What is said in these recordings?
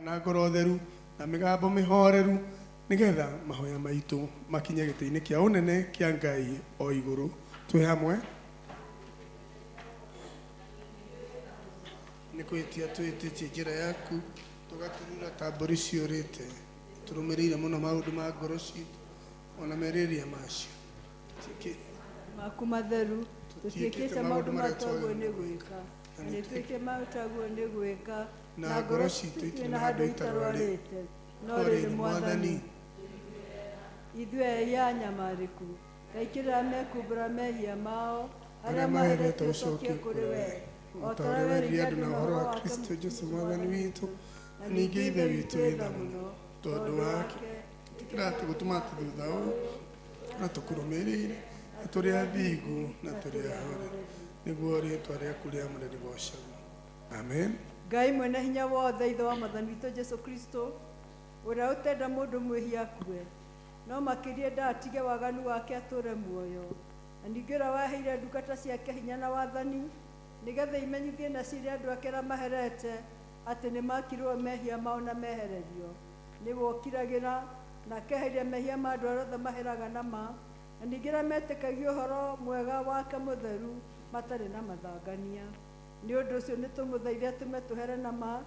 Na ngoro theru na mĩgambo mĩhoreru nĩgetha mahoya maitũ makinye gĩtĩ-inĩ kĩa ũnene kĩa Ngai o igũrũ. Twĩ hamwe. Nĩ kwĩtia twĩtĩtie njĩra yaku, tũgaturura ta mbũri ciũrĩte. Tũrũmĩrĩire mũno maũndũ ma ngoro citũ, o na merirĩria macio. Maku matheru, tũtiĩkĩte maũndũ marĩa twagĩrĩirwo nĩ gwĩka, na nĩ twĩke matagwo nĩ gwĩka, na ngoro citũ itirĩ na handũ itarwarĩte. No rĩrĩ, Mwathani, ithuĩ ehia anyamarĩku, Kaingĩ rĩrĩa mekumbũra mehia mao, arĩa maherete ũcokie kũrĩ wee, o ta ũrĩa werire andũ na ũhoro wa Kristo Jesu Mwathani witũ, na ningĩ Ithe witũ wĩ tha mũno, tondũ wake, ĩtĩkĩra atĩ gũtũma atĩ thutha ũyũ na tũkũrũmĩrĩire, na tũrĩ athingu na tũrĩ ahoreri, nĩguo rĩĩtwa rĩaku rĩamũre rĩgoocagwo. Amen. Ngai mwene hinya wothe, Ithe wa Mwathani witũ Jesu Kristo, ũrĩa ũtenda mũndũ mwĩhia akue, no makĩria endaga atige waganu wake atũũre muoyo, na ningĩ ũrĩa waheire ndungata ciake hinya na wathani, nĩgetha imenyithie na ciĩre andũ ake arĩa maherete atĩ nĩmakirũo mehia mao na mehererio. Nĩwe ũkiragĩra, na akeheria mehia ma andũ arĩa othe maheraga na ma, na ningĩ arĩa metĩkagia ũhoro mwega wake mũtheru matarĩ na mathangania. Nĩ ũndũ ũcio nĩtũmũthaithe atũme tũhere na ma,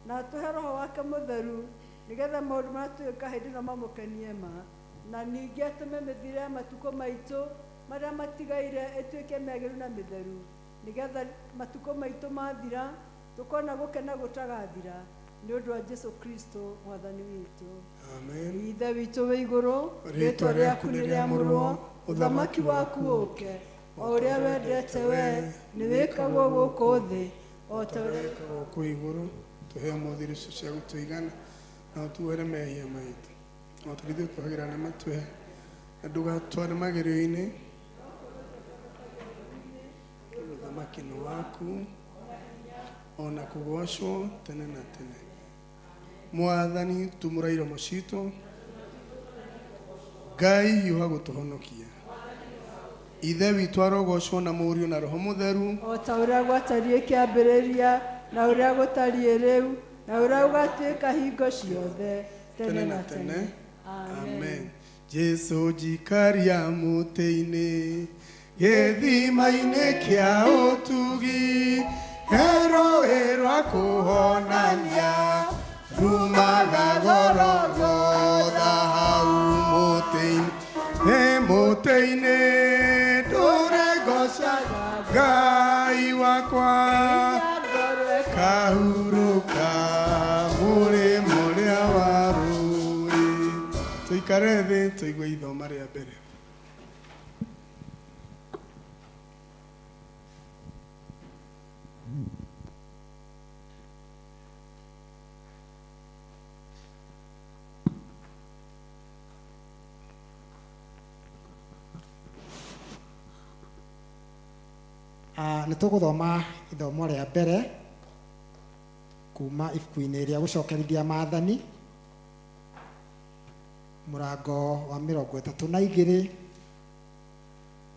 na atũhe Roho wake Mũtheru, nĩgetha maũndũ marĩa tũgwĩka hĩndĩ ĩno mamũkenie ma, na ningĩ atũme mĩthiĩre ya matukũ maitũ marĩa matigaire ĩtuĩke mĩagĩrĩru na mĩtheru, nĩgetha matukũ maitũ mathira, tũkona gũkena gũtagathira, nĩ ũndũ wa Jesu Kristo Mwathani witũ. Amen. Ithe witũ wĩ igũrũ, rĩĩtwa rĩaku nĩ rĩamũrwo, ũthamaki waku ũũke, o ũrĩa wendete wee nĩ wĩkagwo gũkũ thĩ o ta ũrĩa wĩkagwo kũu igũrũ. Tũhe ũmũthĩ irio cia gũtũigana, na ũtuohere mehia maitũ, o ta ithuĩ tuohagĩra arĩa matũhe, na ndũgatware magerio-inĩ, ũthamaki nĩ waku, o na kũgoocwo tene na tene. Mwathani, tumũra iromo citũ, Ngai hiũha gũtũhonokia. Ithe witũ arogocwo na Mũriũ na Roho Mũtheru, o ta ũrĩa gwatariĩ kĩambĩrĩria, na ũrĩa gũtariĩ rĩu, na ũrĩa gũgatuĩka hingo ciothe, tene na tene. Amen. Jesu njikaria mũtĩ-inĩ, gĩthima-inĩ kĩa ũtugi, he rũĩ rwa kũhonania, rumaga Gologotha hau mũtĩ-inĩ, he mũtĩ-inĩ ndũre ngocaga Ngai wakwa, kahurũka mũrĩmo ũrĩa wa rũĩ. Tũikare thĩ tũigue ithoma rĩa mbere. Nĩ tũgũthoma ithomo rĩa mbere kuma ibuku-inĩ rĩa gũcokerithia maathani, mũrango wa 32,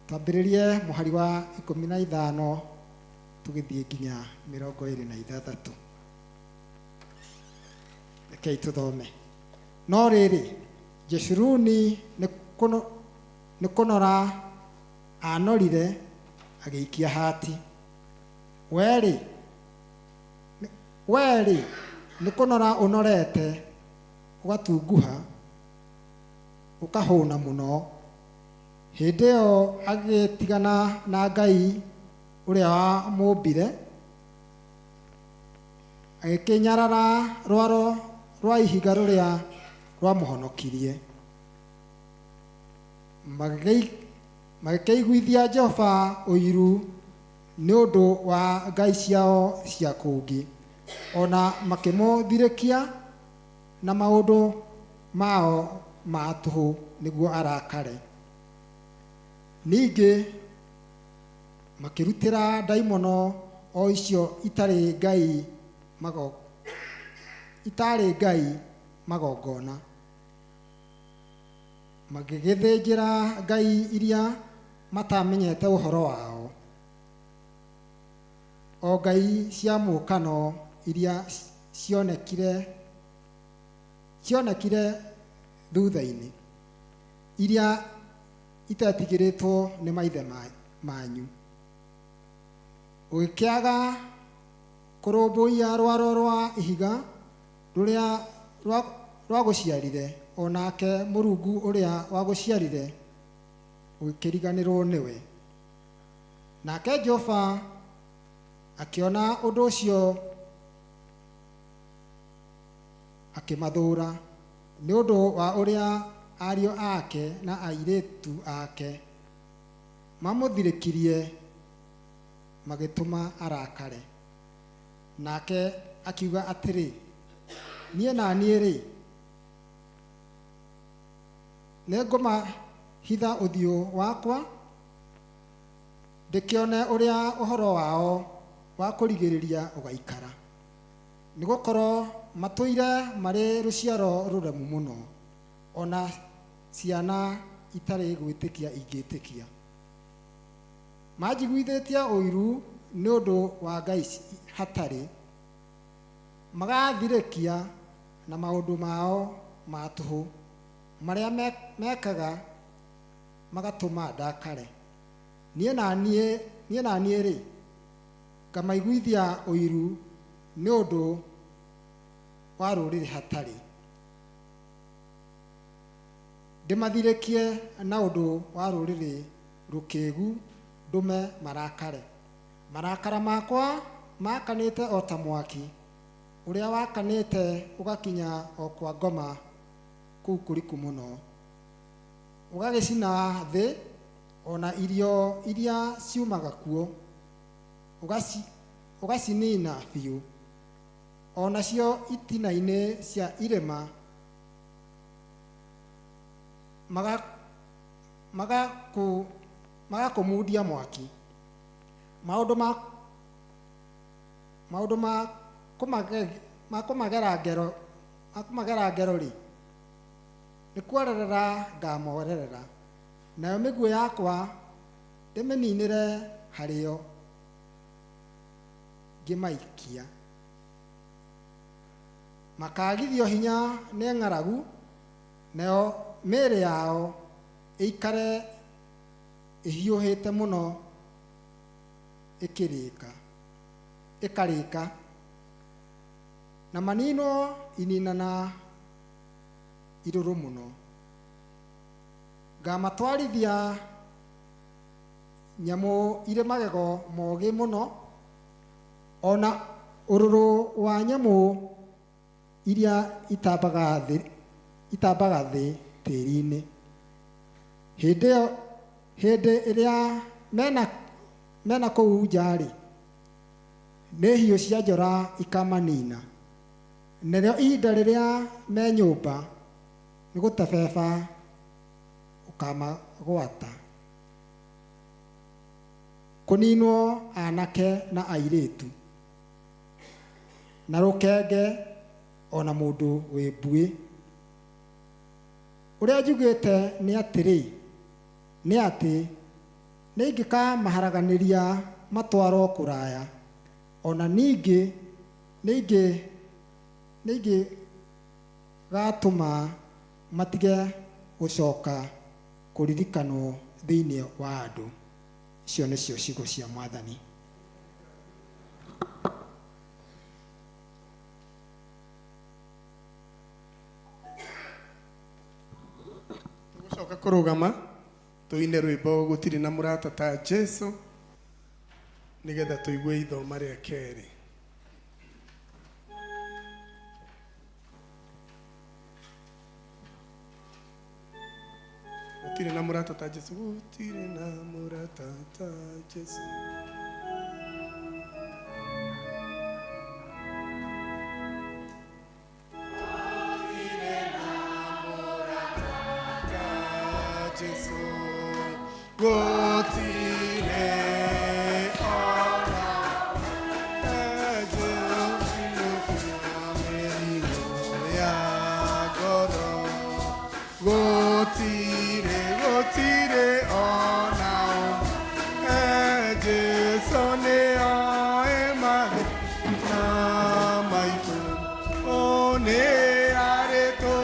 twambĩrĩrie mũhari wa 15 tũgĩthiĩ nginya 26. Rekei tũthome. No rĩrĩ, Jeshuruni nĩ kũnora aanorire agĩikia hati. Wee-rĩ, wee-rĩ, nĩ kũnora ũnorete ũgatunguha, ũkahũna mũno. Hĩndĩ ĩyo agĩtigana na Ngai ũrĩa wamũũmbire, agĩkĩnyarara rwaro rwa ihiga rũrĩa rwamũhonokirie. Magĩkĩiguithia Jehova ũiru nĩ ũndũ wa ngai ciao cia kũngĩ, o na makĩmũthirĩkia na maũndũ mao ma tũhũ nĩguo arakare. Ningĩ makĩrutĩra ndaimono o icio itarĩ Ngai magongona. Magĩgĩthĩnjĩra ngai iria mataamenyete ũhoro wao, o ngai cia mũũkano iria cionekire cionekire thutha-inĩ, iria itetigĩrĩtwo nĩ maithe manyu. Ũgĩkĩaga kũrũmbũiya rwaro rwa ihiga rũrĩa rwagũciarire, o nake Mũrungu ũrĩa wagũciarire ũgĩkĩriganĩrwo nĩwe. Nake Jehova akĩona ũndũ ũcio akĩmathũũra nĩ ũndũ wa ũrĩa ariũ ake na airĩtu ake mamũthirĩkirie magĩtũma arakare. Nake akiuga atĩrĩ, niĩ na niĩ-rĩ, nĩngũmahitha ũthiũ wakwa, ndĩkĩone ũrĩa ũhoro wao wa kũrigĩrĩria ũgaikara. Nĩgũkorwo matũire marĩ rũciaro rũremu mũno, ona ciana itarĩ gwĩtĩkia ingĩtĩkia. Manjiguithĩtie ũiru nĩ ũndũ wa ngai hatarĩ, magathirĩkia na maũndũ mao ma tũhũ marĩa mekaga magatũma ndakare. Niĩ na niĩ-rĩ, ngamaiguithia ũiru nĩ ũndũ wa rũrĩrĩ hatarĩ, ndĩmathirĩkie na ũndũ wa rũrĩrĩ rũkĩgu, ndũme marakare. Marakara makwa makanĩte o ta mwaki ũrĩa wakanĩte ũgakinya o kwa ngoma kũu kũriku mũno, ũgagĩcina thĩ ona irio iria ciumaga kuo, ũgacinina biũ, o nacio itina-inĩ cia irĩma magakũmundia mwaki. Maũndũ ma kũmagera ngero-rĩ, nĩ kuorerera ngamorerera, nayo mĩguĩ yakwa ndĩmĩninĩre harĩo ngĩmaikia. Makaagithio hinya nĩ ng'aragu, nayo mĩĩrĩ yao ĩikare ĩhiũhĩte mũno ĩkarĩka, na maninwo ininana irũrũ mũno. Ngamatwarithia nyamũ irĩ magego mogĩ mũno, ona ũrũrũ wa nyamũ iria itambaga thĩ tĩri-inĩ. Hĩndĩ ĩrĩa mena kũu nja-rĩ, nĩ hiũ cia njora ikamanina, narĩo ihinda rĩrĩa me nyũmba nĩ gũtebeba ũkamagwata. Kũninwo anake na airĩtu, na rũkenge ona mũndũ wĩ mbuĩ. Ũrĩa njugĩte nĩ atĩrĩ, nĩ atĩ nĩingĩkamaharaganĩria matwarwo kũraya, ona ningĩ nĩingĩgatũma matige gũcoka kũririkanwo thĩinĩ wa andũ. Icio nĩcio ciugo cia Mwathani. Tũgũcoka kũrũgama tũine rwĩmbo gũtirĩ na mũrata ta Jesu, nĩgetha tũigue ithoma rĩa kerĩ. Gũtirĩ na mũrata ta Jesu, gũtirĩ na mũrata ta Jesu. Jesu, gũtirĩ ona mĩrimũ ya ngoro, gũtirĩ, gũtirĩ ona ũmwe. Jesu nĩoĩ mathĩna maitũ, nĩ arĩtũteithagia.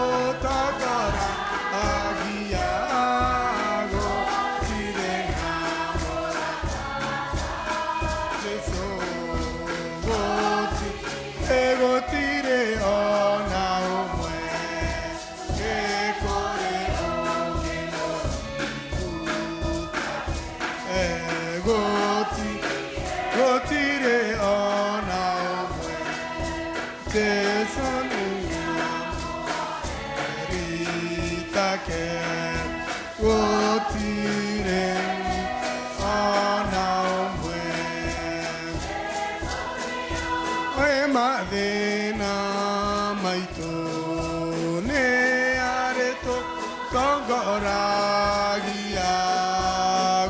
Take gũtirĩ ona ũmwe wĩ mathĩna maitũ nĩ arĩtũtongoragia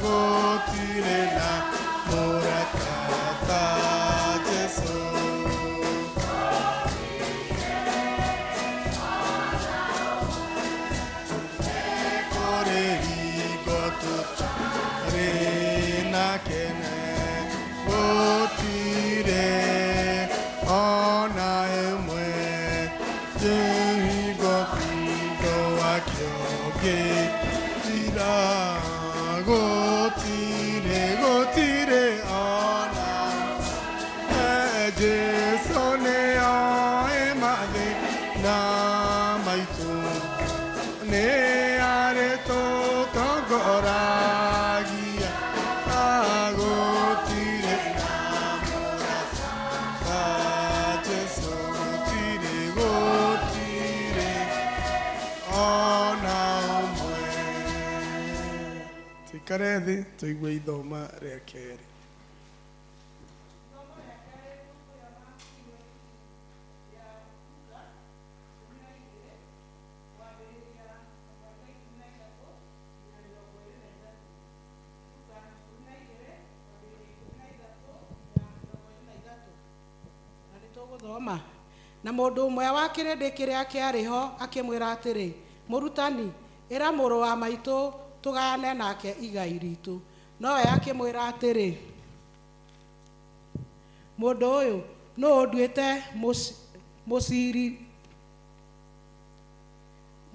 gũtirĩ na mũrata ta Jesũ. Kũrĩ hingo tũtarĩ na kene, gũtirĩ ona ĩmwe hingo thutha wakĩo ũngĩthira. Gũtirĩ, gũtirĩ ona Jesũ nĩoĩ mathĩna maitũ nĩ arĩtũtongoragia gũtirĩ na mũrata ta Jesũ gũtirĩ gũtirĩ ona ũmwe. Tũikare thĩ tũigue ithoma rĩa kerĩ. Na nĩtũgũthoma. Na mũndũ ũmwe wa kĩrĩndĩ kĩrĩa kĩarĩ ho akĩmwĩra atĩrĩ, mũrutani, ĩra mũrũ wa maitũ tũgayane nake igai ritũ. Nowe akĩmwĩra atĩrĩ, mũndũ ũyũ nũ ũnduĩte mũciri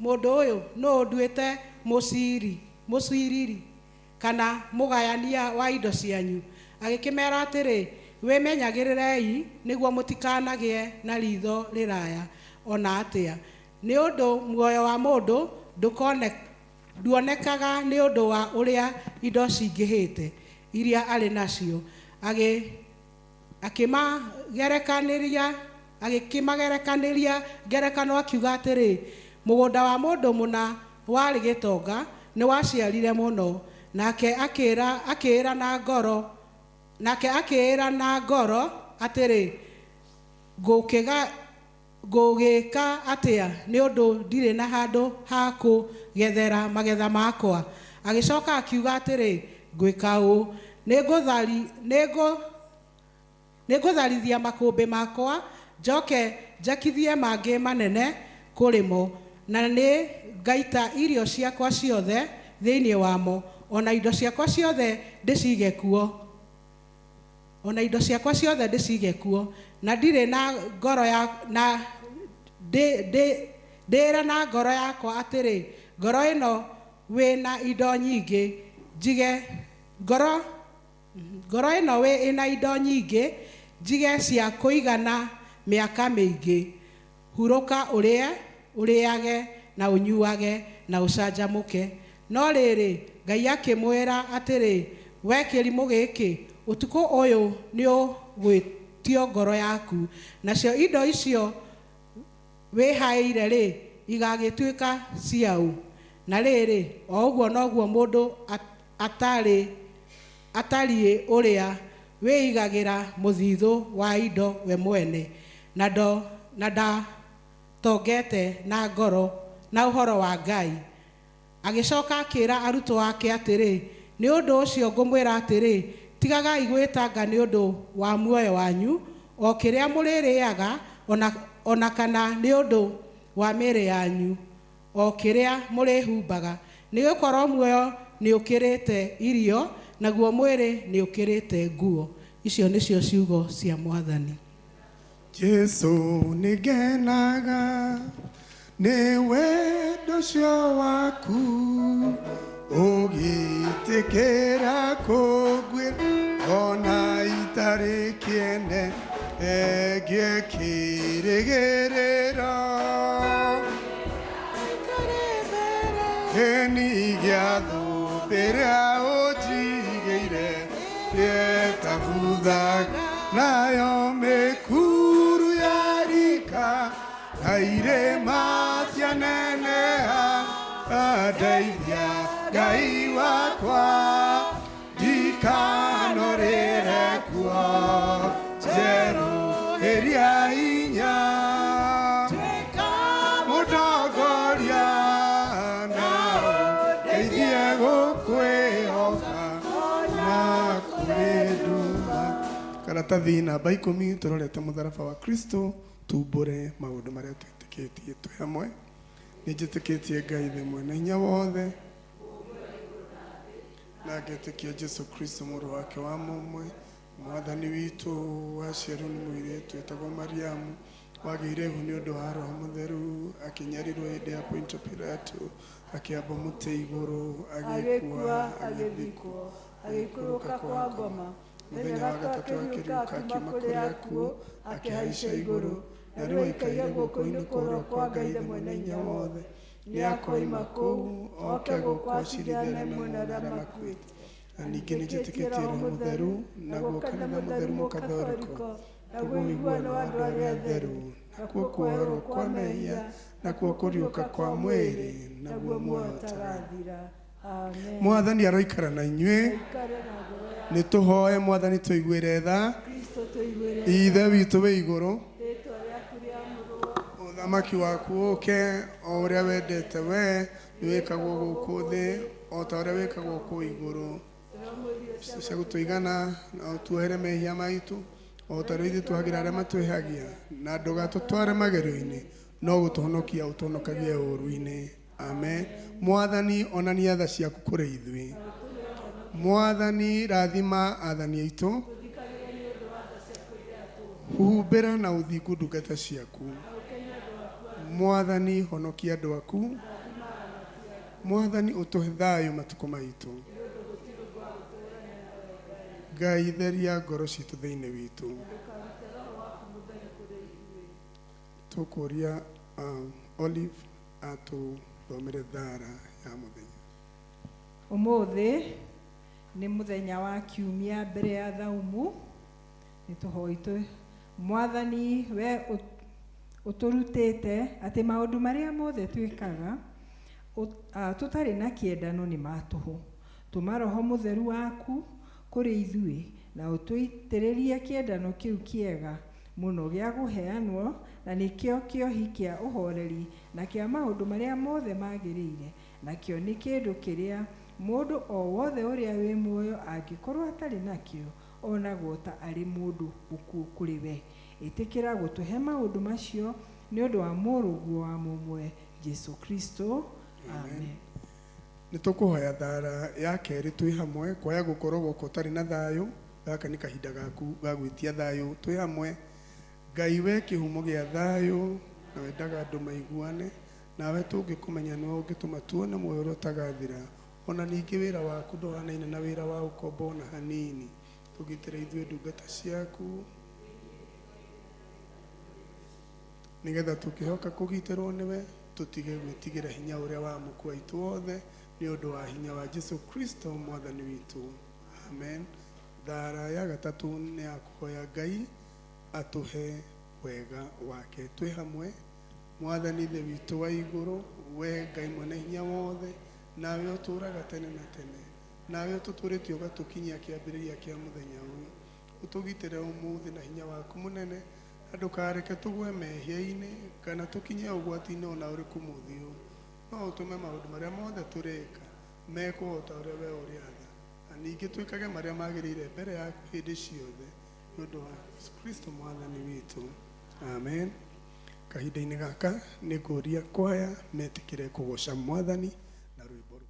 mũndũ ũyũ nũ ũnduĩte mũciri mũciriri kana mũgayania wa indo cianyu. Agĩkĩmera atĩrĩ, wĩmenyagĩrĩrei nĩguo mũtikanagĩe na ritho rĩraya ona atĩa, nĩ ũndũ muoyo wa mũndũ nduonekaga nĩ ũndũ wa ũrĩa indo cingĩhĩte iria arĩ nacio. Agĩkĩmagerekanĩria ngerekano akiuga atĩrĩ, mũgũnda wa mũndũ mũna warĩ gĩtonga nĩ waciarire mũno, nake akĩĩra na ngoro nake akĩĩra na ngoro atĩrĩ, ngũgĩka atĩa nĩ ũndũ ndirĩ na handũ ha kũgethera magetha makwa. Agĩcoka akiuga atĩrĩ, ngwĩka ũũ, nĩngũtharithia makũmbĩ makwa njoke njakithie mangĩ manene kũrĩ mo, na nĩ ngaita irio ciakwa ciothe thĩinĩ wamo, ona indo ciakwa ciothe ndĩcige kuo ona indo ciakwa ciothe ndĩcige kuo, na ndirĩ na ngoro ya na ndĩra na ngoro yakwa atĩrĩ, ngoro ĩno wĩna indo nyingĩ njige ngoro ngoro ĩno wĩ ĩna indo nyingĩ njige cia kũigana mĩaka mĩingĩ, hurũka ũrĩe ũrĩage na ũnyuage na ũcanjamũke. No rĩrĩ, Ngai akĩmwĩra atĩrĩ, we kĩrimũ gĩkĩ, ũtukũ ũyũ nĩũgwĩtio ngoro yaku, nacio indo icio wĩhaĩire rĩ igagĩtuĩka ciaũ. Na rĩrĩ, o ũguo noguo mũndũ atariĩ ũrĩa wĩigagĩra mũthithũ wa indo we mwene, na ndatongete na ngoro na ũhoro wa Ngai. Agĩcoka akĩra arutwo ake atĩrĩ, nĩ ũndũ ũcio ngũmwĩra atĩrĩ, tigagai gwĩtanga nĩ ũndũ wa muoyo wanyu, o kĩrĩa mũrĩrĩaga, ona kana nĩ ũndũ wa mĩĩrĩ yanyu, o kĩrĩa mũrĩhumbaga. Nĩ gũkorwo muoyo nĩ ũkĩrĩte irio, naguo mwĩrĩ nĩ ũkĩrĩte nguo. Icio nĩcio ciugo cia Mwathani. Jesũ nĩngenaga nĩ wendo ũcio waku ũgĩtĩkĩra kũnguĩra ona itarĩ kĩene ngie kĩrĩgĩrĩro kĩni gĩa thũmbĩ ĩrĩa ũnjigĩire rĩetabuthaga nayo mĩkuru ya rika na irĩma cianeneha. Ndeithia Ngai wakwa ndikanorĩre kuo njerũhĩria hinya mũtongoria na ndeithie gũkwĩhoka na kũrĩ nduma. Karatathi namba 10 tũrorete mũtharaba wa Kristo tumbũre maũndũ marĩa twĩtĩkĩtie twĩ hamwe. Nĩ njĩtĩkĩtie Ngai ithe mwene hinya wothe na ngetĩkia Jesu Kristo mũrũ wake wa mũmwe mwathani witũ waciarwo nĩ mũirĩtu wĩtagwo Mariamu wagĩire ihu nĩ ũndũ wa Roho Mũtheru akĩnyarirwo hĩndĩ ya Pontio Pilato akĩambwo mũtĩ igũrũ agĩkua agĩkua agĩthikwo agĩthikwo agĩikũrũka kwa ngoma mũthenya wa gatatũ akĩriũka akiuma kũrĩa akuũ akĩhaica igũrũ na rĩu aikaire guoko-inĩ kwa ũrĩo kwa Ngai Ithe mwene hinya wothe nĩ akoima kũu oke gũkũ acirithie arĩa me muoyo na arĩa makuĩte. Na ningĩ nĩ njĩtĩkĩtie Roho Mũtheru naguo kanitha mũtheru mũkathoriko naguo ũiguano wa andũ arĩa atheru nakuo kuoherwo kwa mehia nakuo kũriũka kwa mwĩrĩ naguo muoyo ũtagathira. Amen. Mwathani aroikara na inyuĩ. Ikare na ngoro ya Nĩ tũhoe Mwathani tũiguĩre tha. Kristo tũiguĩre Ithe witũ wĩ igũrũ, rĩtwa rĩaku rĩamũrwo, ũthamaki waku ũke o ũrĩa wendete we nĩ wĩkagwo gũkũ thĩ o ta ũrĩa wĩkagwo kũu igũrũ. Cia gũtũigana na ũtuohere mehia maitũ o ta ũrĩa ithuĩ tuohagĩra arĩa matwĩhagia na ndũgatũtware magerio-inĩ no gũtũhonokia ũtũhonokagie ũũru-inĩ. Amen. Mwathani onania tha ciaku kũrĩ ithuĩ. Mwathani rathima athani aitũ, humbĩra na ũthingu ndungata ciaku. Mwathani honokia andũ aku. Mwathani ũtũhe thayũ matukũ maitũ. Ngai theria ngoro citũ thĩinĩ witũ. Tũkũria Olive atũthomere thara ya mũthenya. Ũmũthĩ nĩ mũthenya wa kiumia mbere ya thaumu nĩ tũhoitwe Mwathani we ũtũrutĩte atĩ maũndũ marĩa mothe twĩkaga tũtarĩ na kĩendano nĩ ma tũhũ. Tũma Roho Mũtheru waku kũrĩ ithuĩ na ũtũitĩrĩrie kĩendano kĩu kĩega mũno gĩa kũheanwo na nĩkĩo kĩohi kĩa ũhoreri na kĩa maũndũ marĩa mothe magĩrĩire, nakĩo nĩ kĩndũ kĩrĩa mũndũ o wothe ũrĩa wĩ muoyo angĩkorwo atarĩ nakĩo onagwo ta arĩ mũndũ mũkuũ kũrĩ we. Ĩtĩkĩra gũtũhe maũndũ macio nĩ ũndũ wa mũrũguo wa mũmwe Jesu Kristo. Amen. Nĩ tũkũhoya thara ya kerĩ twĩ hamwe kwaya gũkorwo gũkũ ũtarĩ na thayũ gaka nĩ kahinda gaku ga gwĩtia thayũ twĩ hamwe. Ngai we kĩhumo gĩa thayũ na wendaga andũ maiguane nawe tũngĩkũmenya nĩwe ũngĩtũma tuone muoyo ũrĩa ũtagathira ona ningĩ wĩra waku ndũhanaine na wĩra wa ũkombo ona hanini. Tũgitĩre ithuĩ ndungata ciaku nĩgetha tũkĩhoka kũgitĩrwo nĩwe tũtige gwĩtigĩra hinya ũrĩa wa mũkua aitũ wothe nĩ ũndũ wa hinya wa Jesu Kristo mwathani witũ. Amen. Thara ya gatatũ nĩ ya kũhoya Ngai atũhe wega wake twĩ hamwe. Mwathani Ithe witũ wa igũrũ, we Ngai mwene hinya wothe nawe ũtũũraga tene na tene nawe ũtũtũrĩtie ũgatũkinyia kĩambĩrĩria kĩa mũthenya ũyũ ũtũgitĩre ũmũthĩ na hinya waku mũnene na ndũkareke tũgwe mehia-inĩ kana tũkinye ũgwati-inĩ ona ũrĩkũ mũthĩ ũyũ no ũtũme maũndũ marĩa mothe tũreka mekwo o ta ũrĩa we ũrĩatha na ningĩ twĩkage marĩa magĩrĩire mbere yaku hĩndĩ ciothe nĩ ũndũ wa Yesu Kristo mwathani witũ. Amen. Kahinda-inĩ gaka nĩ ngũria kwaya metĩkĩre kũgoca mwathani na rwĩmbo rũu.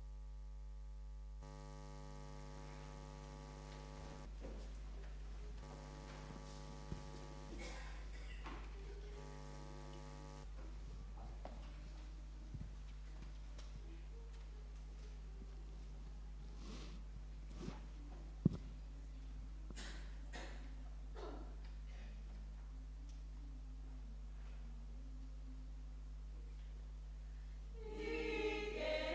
Thank you.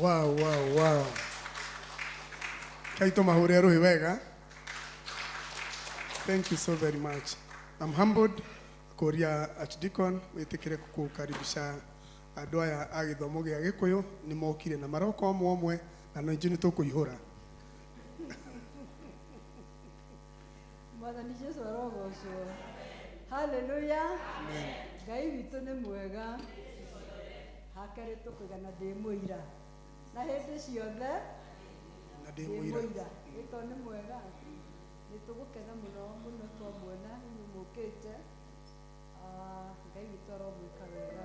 Wow. Kai tũmahũre rũhĩ wega. Thank you so very much. I'm humbled kũria Archdeacon wĩtĩkĩre kũkaribisha andũ aya a gĩthomo gĩa Gĩkũyũ. Nĩ mokire na maroka ũmwe ũmwe, na no ithuĩ nĩ tũkũihũra. Mwathani Jesu arogocwo. Haleluya. Ngai witũ nĩ mwega. Hakerĩ tũkũigana ndĩ mũira na hĩndĩ ciothe. Na ndĩ ndĩ mũira. Mũira ĩto nĩ mwega. Nĩ tũgũkena mũno mũno twamuona inyuĩ mũkĩte. Ah, Ngai witũ aromwĩka wega.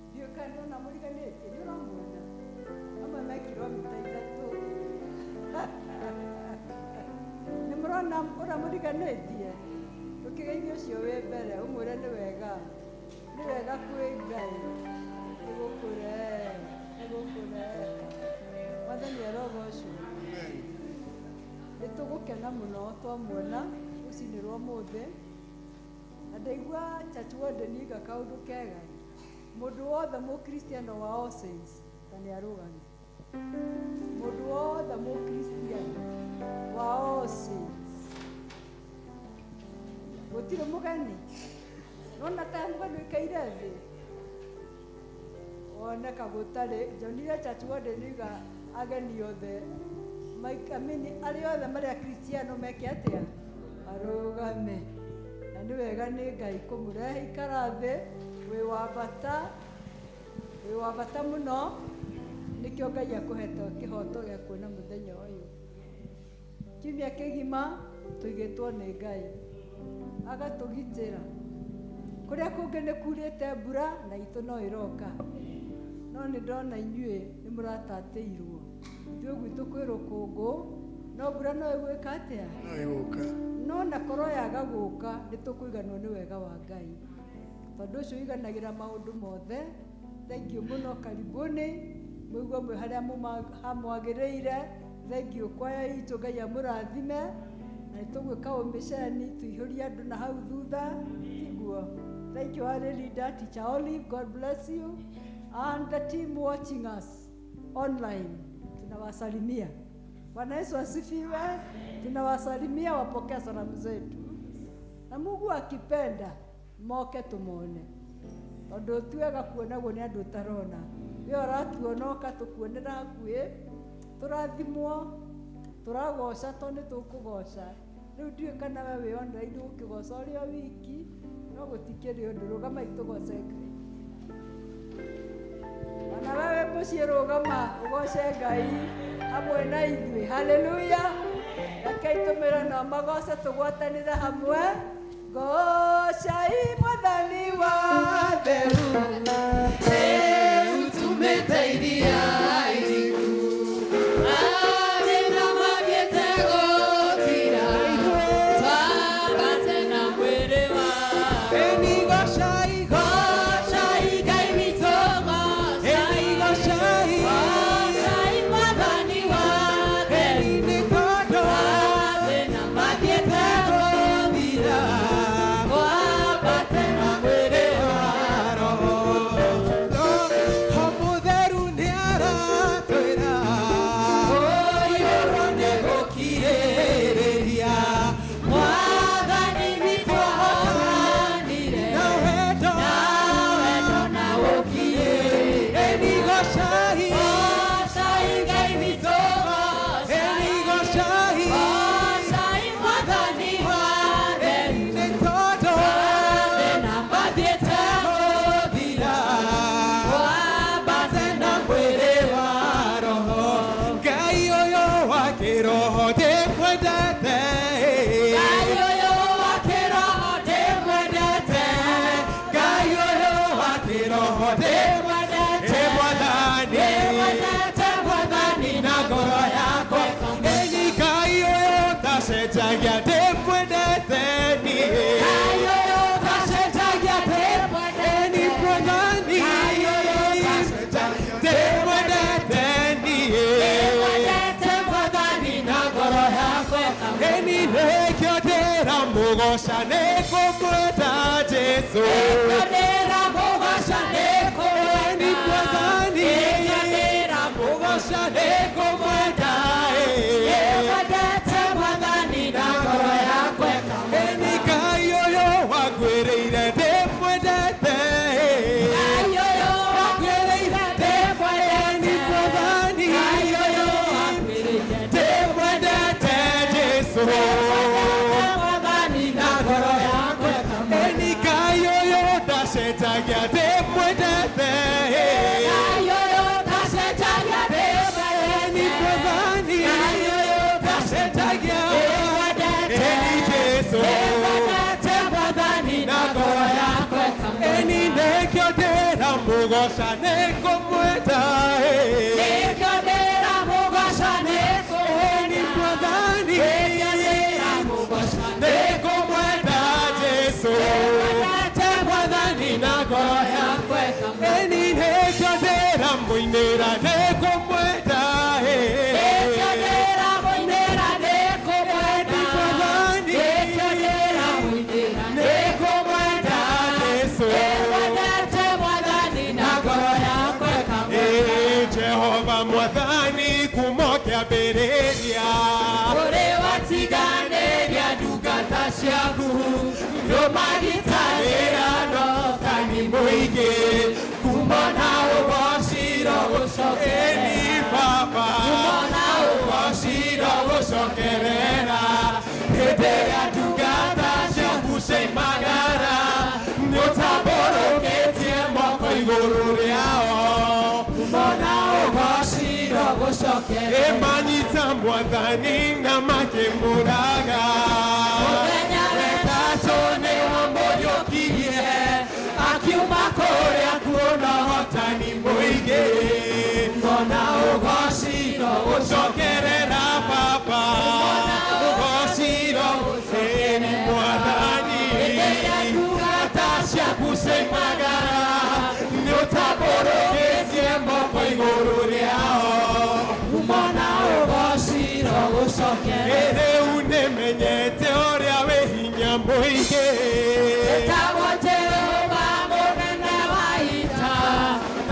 Ndiũĩ kana ndona mũriganĩtie nĩ ũramuona amwe me kilomita 3. Nĩ mũrona ũrĩa mũriganĩtie? Ũkĩgeithia ũcio wĩ mbere, ũmwĩre nĩ wega, nĩ wega kwĩ Ngai nĩgũkũre nĩgũkũre. Mwathani arogocwo. Nĩ tũgũkena mũno twamuona rũcinĩ rwa ũmũthĩ. Na ndaigua church warden iga kaũndũ kega. Mũndũ wothe mũkristiano wa All Saints ta nĩ arũgame. Mũndũ wothe mũkristiano wa All Saints, gũtirĩ mũgeni. Nona ta mũgeni ũikaire thĩ woneka gũtarĩ. Njonire church warden iga ageni othe I mean, arĩa othe marĩ akristiano meke atĩa? Arũgame. Na nĩ wega nĩ Ngai kũmũrehe. Ikara thĩ, wĩ wa bata, wĩ wa bata mũno. Nĩkĩo Ngai akũhete kĩhoto gĩa kuona mũthenya ũyũ. Kiumia kĩgima tũigĩtwo nĩ Ngai agatũgitĩra. Kũrĩa kũngĩ nĩ kurĩte mbura, na itũ no ĩroka, no nĩ ndona inyuĩ nĩ mũratatĩirwo. Ithuĩ gwitũ kwĩ rũkũngũ, no mbura no ĩgwĩka atĩa? No ĩgũka. No na korwo yaga gũka, nĩ tũkũiganwo nĩ wega wa Ngai, tondũ ũcio ũiganagĩra maũndũ mothe. Thank you mũno. Karibuni, mũigue mwĩ harĩa hamwagĩrĩire. Thank you kwaya itũ, Ngai amũrathime. Na nĩ tũgwĩka ũmĩceni tũihũrie andũ na hau thutha, tiguo? Thank you, our leader, Teacher Olive. God bless you and the team watching us online. Tunawasalimia. Bwana Yesu asifiwe. Tunawasalimia, wapokea salamu zetu, na Mungu akipenda moke tumone, tondũ ti wega kuonagwo nĩ andũ ũtarona. We ũratuona, ũka tũkuonera hakuhĩ. Tũrathimwo, tũragoca, to nĩ tũkũgoca. Rĩu ndiũĩ kana we wĩ online ũkĩgoca ũrĩ o wiki, no gũtikĩrĩ ũndũ. Rũgamai tũgoce Ngai. Ona wewe mũciĩ, rũgama ũgoce Ngai hamwe na ithuĩ. Haleluya. Rekei tũmĩre no magoce, tũgwatanĩre hamwe. Gocai Mwathani wa theru. Utumĩte iria iriku, mathĩna mathiĩte gũthira, twambate na mwĩrĩ wa Eni gocai, Gocai Ngai witũ, gocai. Eni gocai, Gocai Mwathani wa theru. Eni nĩ tondũ Mathĩna mathiĩte gũthira, twambate na mwĩrĩ wa Roho Mũtheru nĩ aratwĩra Kũiyũrwo nĩ gũkirĩrĩria. Mwathani witũ ahotanire na wendo, na wendo na ũkirĩrĩria. Eni gocai, Gocai Ngai witũ, gocai. Eni gocai, Gocai Mwathani wa theru. Eni nĩ tondũ Mathĩna mathiĩte gũthira, twambate na mwĩrĩ wa Roho. Ngai ũyũ wa kĩroho ndĩmwendete. Ngai ũyũ wa kĩroho ndĩmwendete. Ngai ũyũ wa kĩroho Ndĩmwendete. Mwathani. Ndĩmwendete Mwathani na ngoro yakwa. Ĩni Ngai ũyũ ũtacenjagia ndĩmwendete niĩ. Ngai ũyũ ũtacenjagia ndĩmwendete. Ĩni Mwathani. Ngai ũyũ ũtacenjagia ndĩmwendete niĩ. Ndĩmwendete Mwathani na ngoro yakwa. Ĩni nĩkĩo ndĩramũgoca, nĩngũmwenda Jesũ. Nĩkĩo ndĩramũgoca, nĩngũmwenda. Ĩni Mwathani. Nĩkĩo ndĩramũgoca. Ndĩramũgoca nĩngũmwenda Nĩngwendete Mwathani na ngoro yakwa Ĩni Ngai ũyũ wakwĩrĩire ndĩmwendete Ngai ũyũ wakwĩrĩire Ĩni ndĩmwendete Mwathani Ngai ũyũ wakwĩrĩire ndĩmwendete Jesũ ndĩmwendete Mwathani na ngoro yakwa Ĩni Ngai ũyũ ndacenjagia ndĩmwendete Ngai ũyũ ndacenjagia Ĩni ndĩmwendete Mwathani Ngai ũyũ ndacenjagia ndĩmwendete Ĩni Jesũ ndĩmwendete Mwathani na ngoro yakwa Ĩni nĩkĩo ndĩramũgoca nĩngũmwenda Nĩkĩo ndĩramũgoca Ĩni Mwathani Nĩkĩo ndĩramũgoca nĩngũmwenda Jesũ Ndĩmwendete Mwathani na ngoro yakwa Ĩni nĩkĩo ndĩramũinĩra nĩngũmwenda Nĩkĩo ndĩramũinĩra nĩngũmwenda Mwathani Nĩkĩo ndĩramũinĩra nĩngũmwenda Jesũ Ndĩmwendete Mwathani na ngoro yakwa Ĩ Jehova Mwathani kuma kĩambĩrĩria Ũrĩ watiganĩria ndungata ciaku nĩũmagitanĩra notani mũingĩ kuma na ũgociro Ĩni Baba Kumona ũgociro gũcokerera hĩndĩ ĩrĩa ndungata ciaku ciaimagara nĩũtambũrũkĩtie moko igũrũ rĩao Kumona ũgociro gũcokerera ĩmanyita mwathani na makĩmũraga Mũthenya wetatũ nĩwamũriũkirie akiuma kũrĩa kuona ũhotani mũingĩ Kumona ũgociro gũcokerera Baba ũgociro ĩni Mwathani Hĩndĩ ndungata ciaku ciaimagara nĩũtambũrũkĩtie moko igũrũ rĩao Kumona ũgociro gũcokerera rĩu nĩmenyete ũrĩa wĩ hinya mũingĩ Etagwo Jehova mũnene wa ita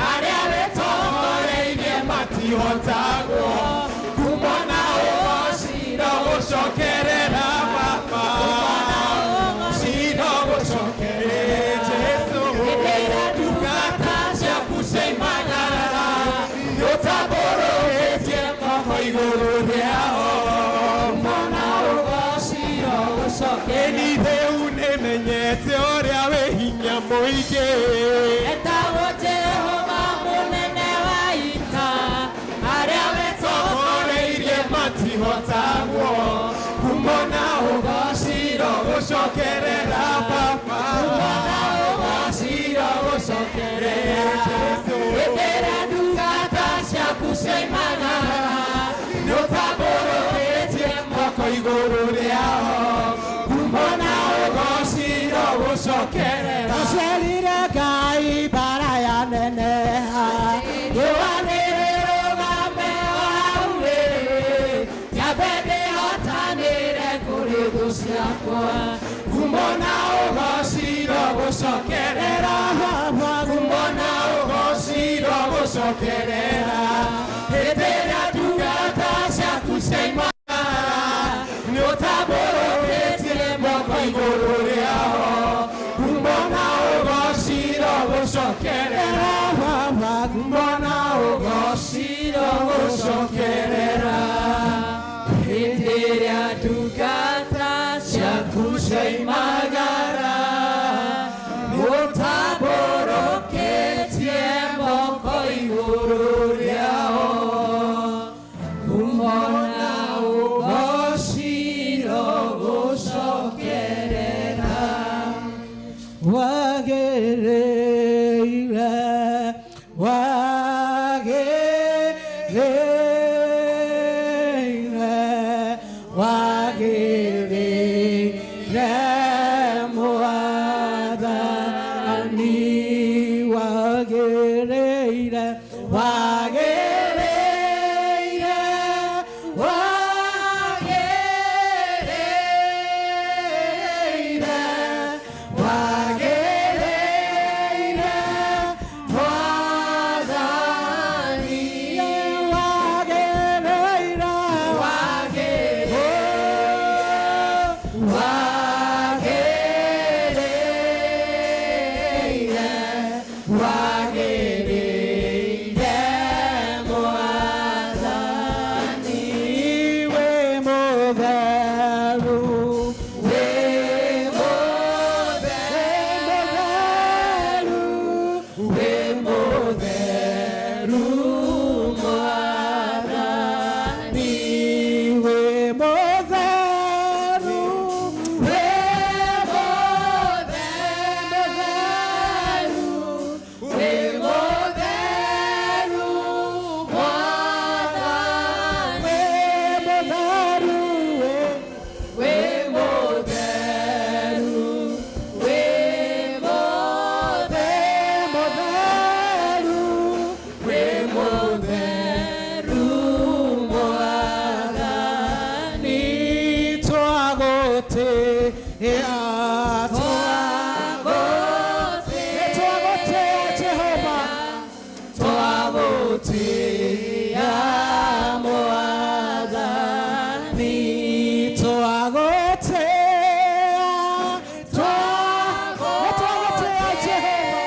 arĩa wĩtongoreirie matihotagwo kumona ũgociro gũcokerera Baba ciro gũcokerera Jesũ ndungata ciaku ciaimagara nĩũtambũrũkĩtie moko igũrũ rĩao Kumona ũgociro gũcokerera Ĩni rĩu nĩmenyete ũrĩa wĩ hinya mũingĩ Etagwo Jehova mũnene wa ita arĩa wĩtongoreirie matihotagwo kumona ũgociro gũcokerera Baba Kumona ũgociro gũcokerera Jesũ Hĩndĩ ĩrĩa ndungata ciaku ciaimagara nĩũtambũrũkĩtie moko igũrũ rĩao kumona ũgociro gũcokerera Aciarire Ngai mbara ya neneha Rũanĩrĩrũgame o hau rĩrĩ nyambe ndĩhotanĩre kũrĩ thũ ciakwa kumona ũgociro gũcokerera kumona ũgociro gũcokerera hĩndĩ ĩrĩa ndungata ciaku ciaimagara nĩũtambũrũkĩtie moko igũrũ rĩao kumona ũgociro gũcokerera kumona ũgociro gũcokerera Hĩndĩ ĩrĩa ndungata ciaku ciaimagara nĩũtambũrũkĩtie moko igũrũ rĩao kumona ũgociro gũcokerera wagĩrĩire wagĩrĩire wagĩrĩire Mwathani wagĩrĩire wagĩrĩire wagĩrĩire wagĩrĩire Mwathani Wagĩrĩire, wagĩrĩire Mwathani, wĩ mũtheru, wĩ mũtheru, wĩ mũtheru Mwathani, wĩ mũtheru, wĩ mũtheru, wĩ mũtheru Mwathani, wĩ mũtheru, wĩ mũtheru, wĩ mũtheru, wĩ mũtheru Mwathani, twagũtĩĩa, twagũtĩĩa Jehova, twagũtĩĩa Mwathani, twagũtĩĩa, twagũtĩĩa Jehova,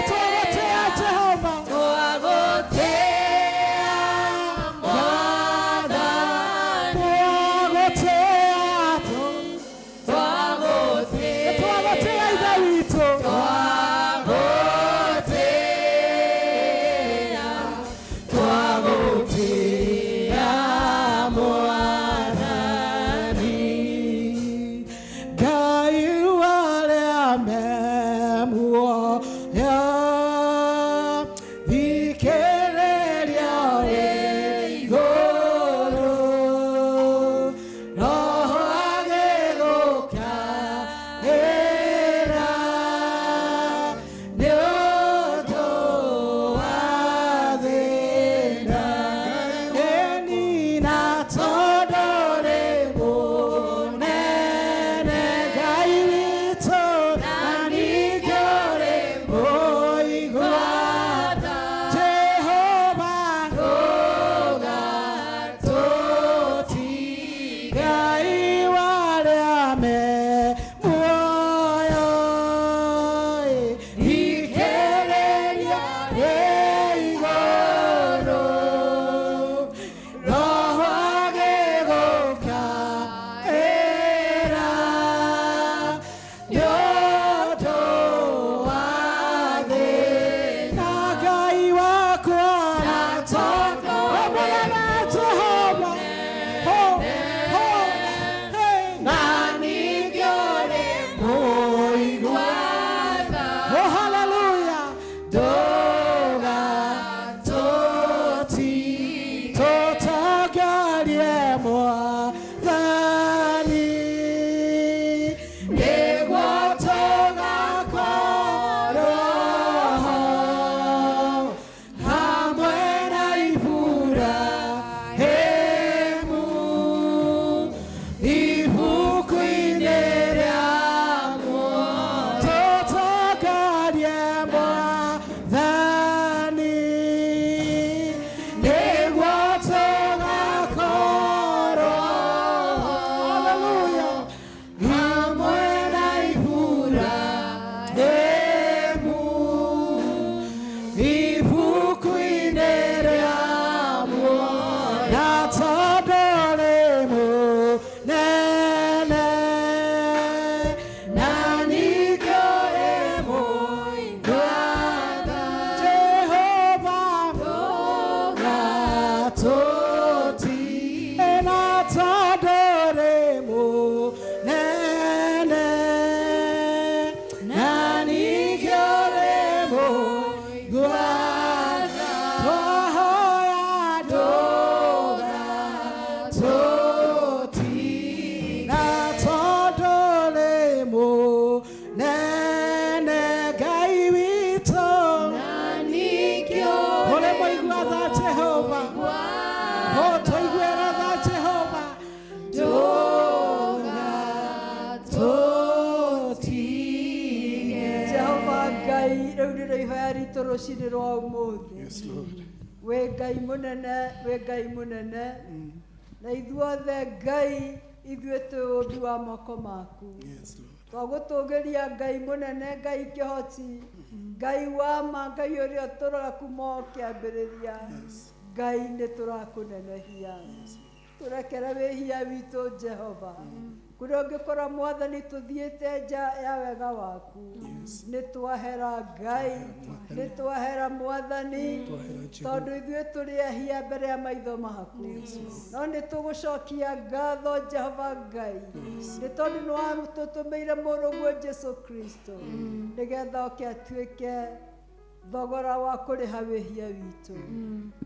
twagũtĩĩa Jehova, twagũtĩĩa Mwathani, twagũtĩĩa, twagũtĩĩa Ithe witũ, twagũtĩĩa, twagũtĩĩa Mwathani, Ngai warĩa me muoyo, thikĩrĩria wĩ igũrũ, Roho agĩgũkaĩra, nĩ ũndũ wa thĩna. Ĩni na tondũ rĩ mũnene Ngai witũ, na ningĩ ũrĩ mũigua Jehova, Ngai warĩa me muoyo, thikĩrĩria wĩ igũrũ, Roho agĩgũkaĩra, nĩ ũndũ wa thĩna. Ngai wakwa, na tondũ mũnene Jehova, ho, ho, hey, na ningĩ ũrĩ mũigua. Oh, hallelujah. Ndũgatũti, tũtongorie Mwathani, nĩguo tũgakorwo hamwe na Iburahĩmu, ibuku-inĩ rĩa muoyo. Tũtongorie Mwathani, nĩguo tũgakorwo, hallelujah, hamwe na Iburahĩmu, ibuku-inĩ rĩa muoyo. Na tondũ rĩ mũnene, na ningĩ ũrĩ mũigua, Jehova, ndũgatũti, na tondũ rĩ mũnene, na ningĩ ũrĩ mũigua, twahoya ndũgatũti, na tondũ rĩ mũnene Ngai witũ, ũrĩ mũigua tha Jehova, oh, tũiguĩra tha Jehova, ndũgatũtige. Jehova Ngai, rĩu nĩrĩo ihoya ritũ rũcinĩ rwa ũmũthĩ. Yes, Lord. Wĩ Ngai mũnene, wĩ Ngai mũnene, na ithuothe Ngai Ithuĩ twĩ ũmbi wa moko maku. Twagũtũgĩria Ngai mũnene, Ngai kĩhoti, Ngai wa ma, Ngai ũrĩa ũtũraga kuma o kĩambĩrĩria. Ngai nĩ tũrakũnenehia. Tũrekere wĩhia witũ Jehova. Kũrĩa ũngĩkora Mwathani tũthiĩte nja ya wega waku. Nĩ twahera Ngai, nĩ twahera Mwathani, tondũ ithuĩ tũrĩ ehia mbere ya maitho maku. No nĩ tũgũcokia ngatho Jehova Ngai, nĩ tondũ nĩ watũtũmĩire mũrũguo Jesu Kristo, nĩgetha oke atuĩke thogora wa kũrĩha wĩhia witũ.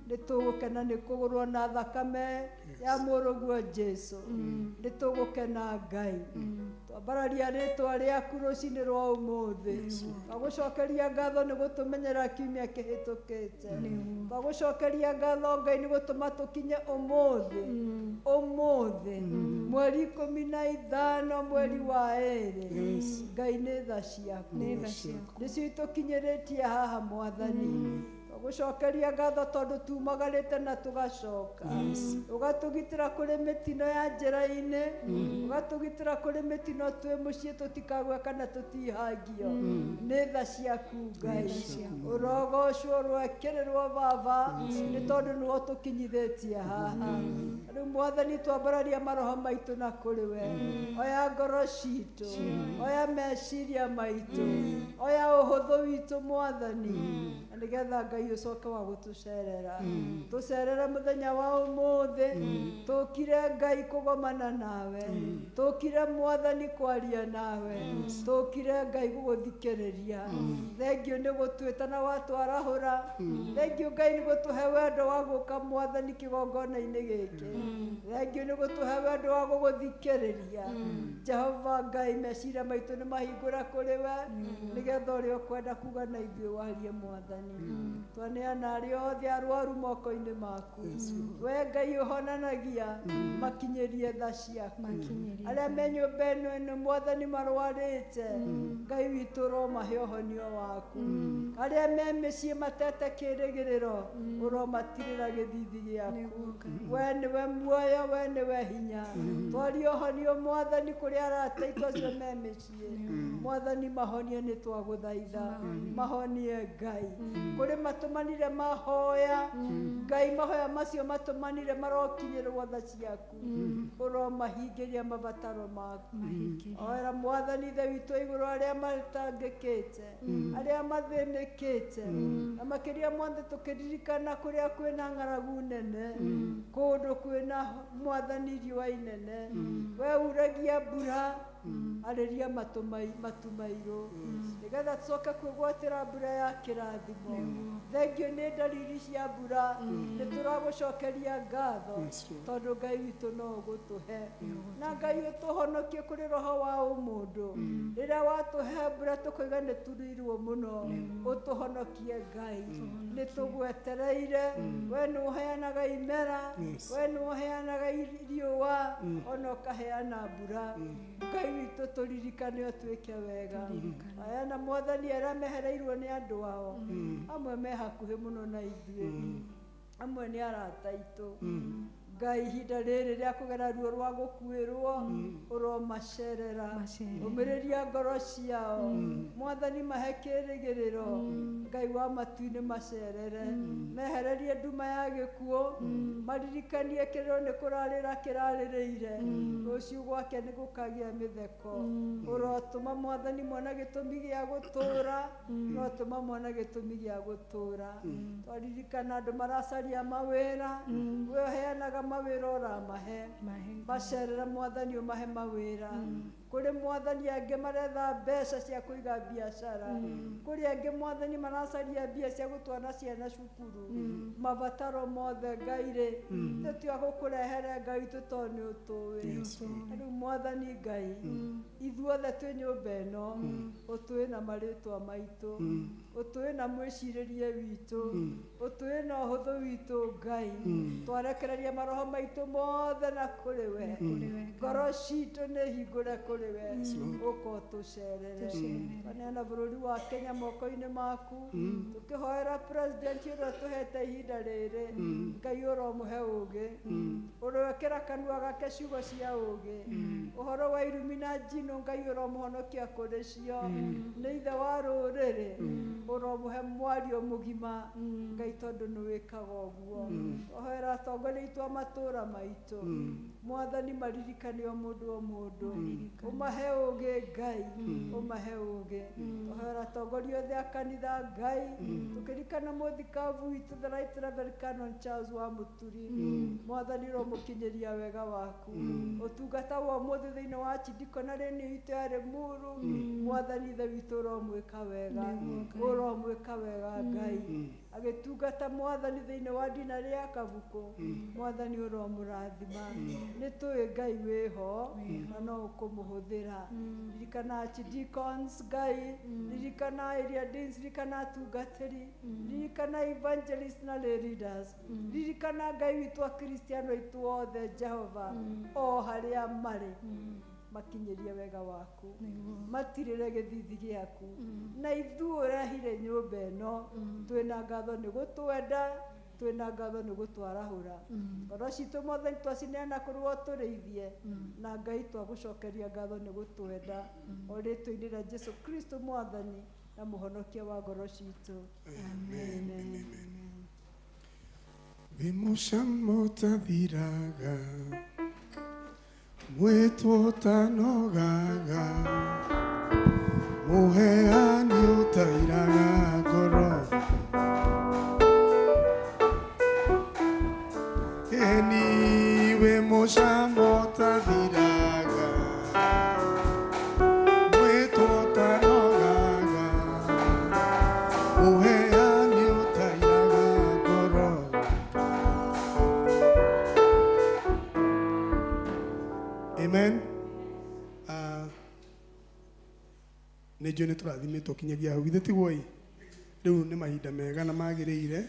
Nĩ tũgũkena nĩ kũgũrwo na thakame ya mũrũguo Jesu. Nĩ tũgũkena Ngai. Twambararia rĩtwa rĩaku rũcinĩ rwa ũmũthĩ. Twagũcokeria ngatho nĩ gũtũmenyerera kiumia kĩhĩtũkĩte. Twagũcokeria ngatho Ngai nĩ gũtũma tũkinye ũmũthĩ. Ũmũthĩ mweri 15 mweri wa 2. Ngai nĩ tha ciaku. Nĩcio itũkinyĩrĩtie haha Mwathani. Twagũcokeria ngatho tondũ tumagarĩte na tũgacoka. Ũgatũgitĩra kũrĩ mĩtino ya njĩra-inĩ, ũgatũgitĩra kũrĩ mĩtino twĩ mũciĩ tũtikagwe kana tũtihangio. Nĩ tha ciaku Ngai. Ũrogocwo ũroekĩrĩrwo Baba, nĩ tondũ nĩwe ũtũkinyithĩtie haha. Rĩu Mwathani twambararia maroho maitũ na kũrĩ we. Oya ngoro citũ, oya meciria maitũ, oya ũhũthũ witũ Mwathani, na nĩgetha Ngai ũcoke wa gũtũcerera. Tũcerere mũthenya wa ũmũthĩ, tũkire Ngai kũgomana nawe, tũkire Mwathani kwaria nawe, tũkire Ngai gũgũthikĩrĩria. Thengiũ nĩ gũtwĩta na watwarahũra. Thengiũ Ngai nĩ gũtũhe wendo wa gũka Mwathani kĩgongona-inĩ gĩkĩ. Thengiũ nĩ gũtũhe wendo wa gũgũthikĩrĩria. Jehova Ngai meciria maitũ nĩ mahingũra kũrĩ we, nĩgetha ũrĩa ũkwenda kuga na ithuĩ warie Mwathani. Twaneana arĩa othe arwaru moko-inĩ maku. We Ngai ũhonanagia, makinyĩrie tha ciaku. Arĩa me nyũmba ĩno ĩno Mwathani marwarĩte, Ngai witũ ũromahe ũhonio waku. Arĩa me mĩciĩ matete kĩrĩgĩrĩro, ũromatirĩra gĩthithi gĩaku. We nĩwe muoyo, we nĩwe hinya. Twarie ũhonio Mwathani kũrĩ arata aitũ acio me mĩciĩ. Mwathani mahonie nĩ twagũthaitha. Mahonie Ngai. Kũrĩ matũmanire mahoya, Ngai mahoya macio matũmanire marokinyĩrwo tha ciaku. Ũromahingĩria mabataro maku. Oera Mwathani Ithe witũ igũrũ arĩa matangĩkĩte, arĩa mathĩnĩkĩte, na makĩria mothe tũkĩririkana kũrĩa kwĩna ng'aragu nene, kũndũ kwĩna Mwathani riũa inene. We uragia mbura, arĩria matu mairũ, nĩgetha tũcoke kwĩgwatĩra mbura ya kĩrathimo. Thengio nĩ ndariri cia mbura, nĩ tũragũcokeria ngatho, tondũ Ngai witũ no ũgũtũhe. Na Ngai ũtũhonokie kũrĩ roho wa ũmũndũ. Rĩrĩa watũhe mbura tũkoiga nĩ turirwo mũno, ũtũhonokie Ngai. Nĩ tũgwetereire, we nĩ ũheanaga imera, we nĩ ũheanaga riũa, ona ũkaheana mbura. Ngai witũ tũririkane ũtwĩke wega. Aya Mwathani arĩa mehereirwo nĩ andũ ao, amwe me hakuhĩ mũno na ithuĩ, amwe nĩ arata aitũ. Ngai ihinda rĩrĩ rĩa kũgera ruo rwa gũkuĩrwo, ũromacerera, ũmĩrĩria ngoro ciao. Mwathani mahe kĩrĩgĩrĩro, Ngai wa matu-inĩ macerere, mehererie nduma ya gĩkuũ, maririkanie kĩrĩro nĩ kũrarĩra kĩrarĩrĩire, rũciũ gwake nĩ gũkagĩa mĩtheko. Ũrotũma Mwathani mona gĩtũmi gĩa gũtũũra, ũrotũma mona gĩtũmi gĩa gũtũũra. Twaririkana andũ maracaria mawĩra, we ũheanaga mawĩra ũramahe, macerere Mwathani ũmahe mawĩra. Kũrĩ Mwathani angĩ maretha mbeca cia kũiga biacara, kũrĩ angĩ Mwathani maracaria mbia cia gũtwara ciana cukuru. Mabataro mothe Ngai rĩ, tũtiga gũkũrehere Ngai witũ tondũ nĩ ũtũĩ. Rĩu Mwathani Ngai, ithuothe twĩ nyũmba ĩno, ũtũĩ na marĩtwa maitũ, ũtũĩ na mwĩcirĩrie witũ, ũtũĩ na ũhũthũ witũ Ngai. Twarekereria maroho maitũ mothe na kũrĩ we. Ngoro citũ nĩ hingũre kũrĩ we ũka ũtũcerere. Twaneana bũrũri wa Kenya moko-inĩ maku, tũkĩhoera president ũrĩa tũhete ihinda rĩrĩ, Ngai ũromũhe ũgĩ, ũroekĩra kanua gake ciugo cia ũgĩ, ũhoro wa irumi na njino Ngai ũromũhonokia kũrĩ cio, nĩ ithe wa rũrĩrĩ, ũromũhe mwario mũgima Ngai tondũ nĩ wĩkaga ũguo. Twahoera atongoria aitũ a matũũra maitũ, Mwathani maririkane o mũndũ o mũndũ, ũmahe ũgĩ Ngai, ũmahe ũgĩ. Twahoera atongoria othe a kanitha Ngai, tũkĩririkana mũthikabu witũ the Right Reverend Canon Charles wa Mũturi, Mwathani ũromũkinyĩria wega waku. Ũtungata wa ũmũthĩ thĩinĩ wa archdeaconry itũ ya Limuru, Mwathani ithe witũ ũromwĩka wega, ũromwĩka wega Ngai. Agĩtungata Mwathani thĩinĩ wa dinarĩ ya Kabuku, Mwathani ũromũrathima. Nĩ tũĩ Ngai wĩho na no ũkũmũhũthĩra. Ririkana archdeacons Ngai, ririkana area deans, ririkana atungatĩri, ririkana evangelist na lay leaders, ririkana Ngai witũ akristiano aitũ othe Jehova o harĩa marĩ, makinyĩrie wega waku, matirĩre gĩthithi gĩaku, na ithuĩ ũrehire nyũmba ĩno twĩna ngatho nĩ gũtwenda, twĩna ngatho nĩ gũtwarahũra. Ngoro citũ Mwathani twacineana kũrĩ we ũtũrĩithie, na Ngai twagũcokeria ngatho nĩ gũtwenda, o rĩtwa-inĩ rĩa Jesu Kristo Mwathani na mũhonokia wa ngoro citũ. Amen. Amen. Wĩ mũcamo ũtathiraga, mwĩtwo ũtanogaga, mũheani ũtairaga ngoro. Eni wĩ mũcamo ũtathiraga, mwĩtwo ũtanogaga, mũheani ũtairaga ngoro. Amen. Nĩ njũĩ nĩ tũrathimĩtwo kinyagia hau, githĩ tiguo ĩ? Rĩu nĩ mahinda mega na magĩrĩire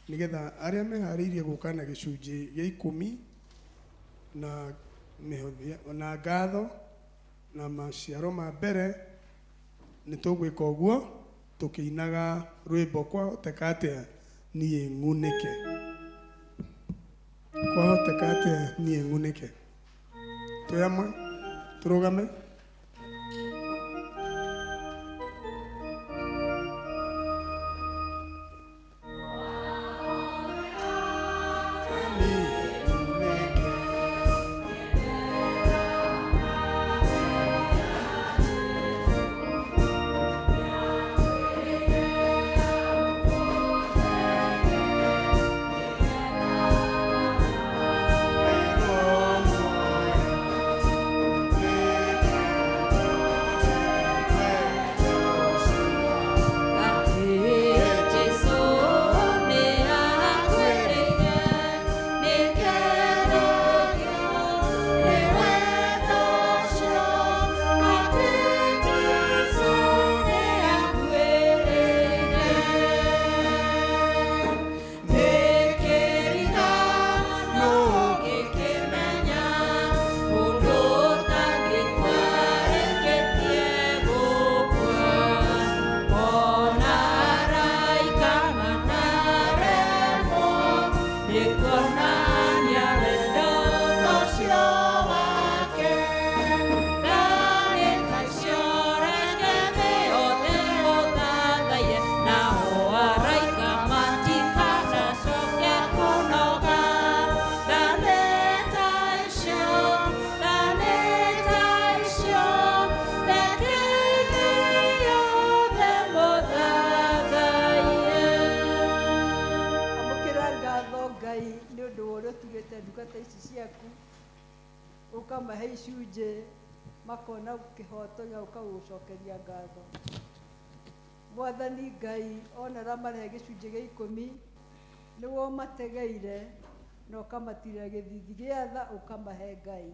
nĩgetha arĩa meharĩirie gũka na gĩcunjĩ gĩa ikũmi na mĩhothi na ngatho na maciaro ma mbere, nĩ tũgwĩka ũguo tũkĩinaga rwĩmbo kwahoteka atĩa niĩ ng'unĩke, kwahoteka atĩa niĩ ng'unĩke. Twĩ hamwe tũrũgame. Niĩ ng'unĩke. Amũkĩra ngatho Ngai nĩ ũndũ wa ũrĩa ũtugĩte ndungata ici ciaku, ũkamahe icunjĩ makona kĩhoto gĩa gũka gũgũcokeria ngatho. Mwathani Ngai ona arĩa marehe gĩcunjĩ gĩa ikũmi nĩwe ũmategeire na ũkamatirĩra gĩthithi gĩa tha ũkamahe Ngai.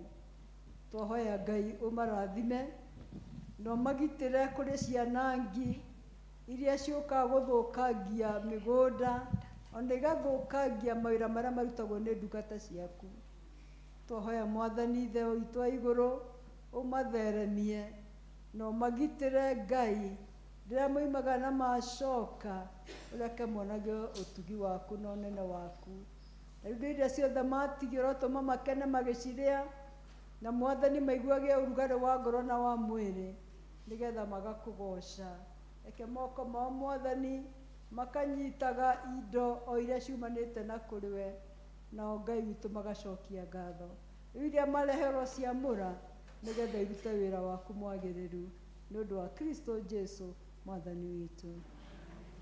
Twahoya Ngai ũmarathime na ũmagitĩre kũrĩ cianangi iria ciũkaga gũthũkangia mĩgũnda ona igathũkangia mawĩra marĩa marutagwo nĩ ndungata ciaku. Twahoya Mwathani Ithe witũ wa igũrũ Ũmatheremie na ũmagitĩre Ngai rĩrĩa moimaga na macoka, ũreke monage ũtugi waku na ũnene waku. Na indo iria ciothe matigia ũrotũma makene magĩcirĩa, na Mwathani maiguage ũrugarĩ wa ngoro na wa mwĩrĩ, nĩgetha magakũgoca. Reke moko mao Mwathani makanyitaga indo o iria ciumanĩte na kũrĩ we, nao Ngai witũ magacokia ngatho. Rĩu iria mareherwo ciamũra, nĩgetha irute wĩra waku mwagĩrĩru, nĩ ũndũ wa Kristo Jesu Mwathani witũ.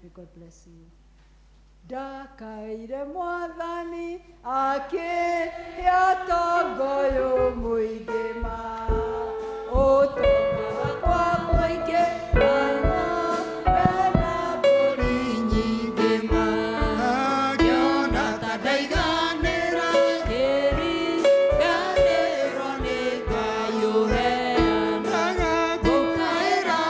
May God bless you. Ndakaire Mwathani akĩhe ũtonga ũyũ mũingĩ ma, ũtonga wakwa mũingĩ mana mena mbũri nyingĩ ma, Ngĩona ta ndaiganĩra, Kĩriganĩrwo nĩ Ngai ũheana. Ngũkaĩra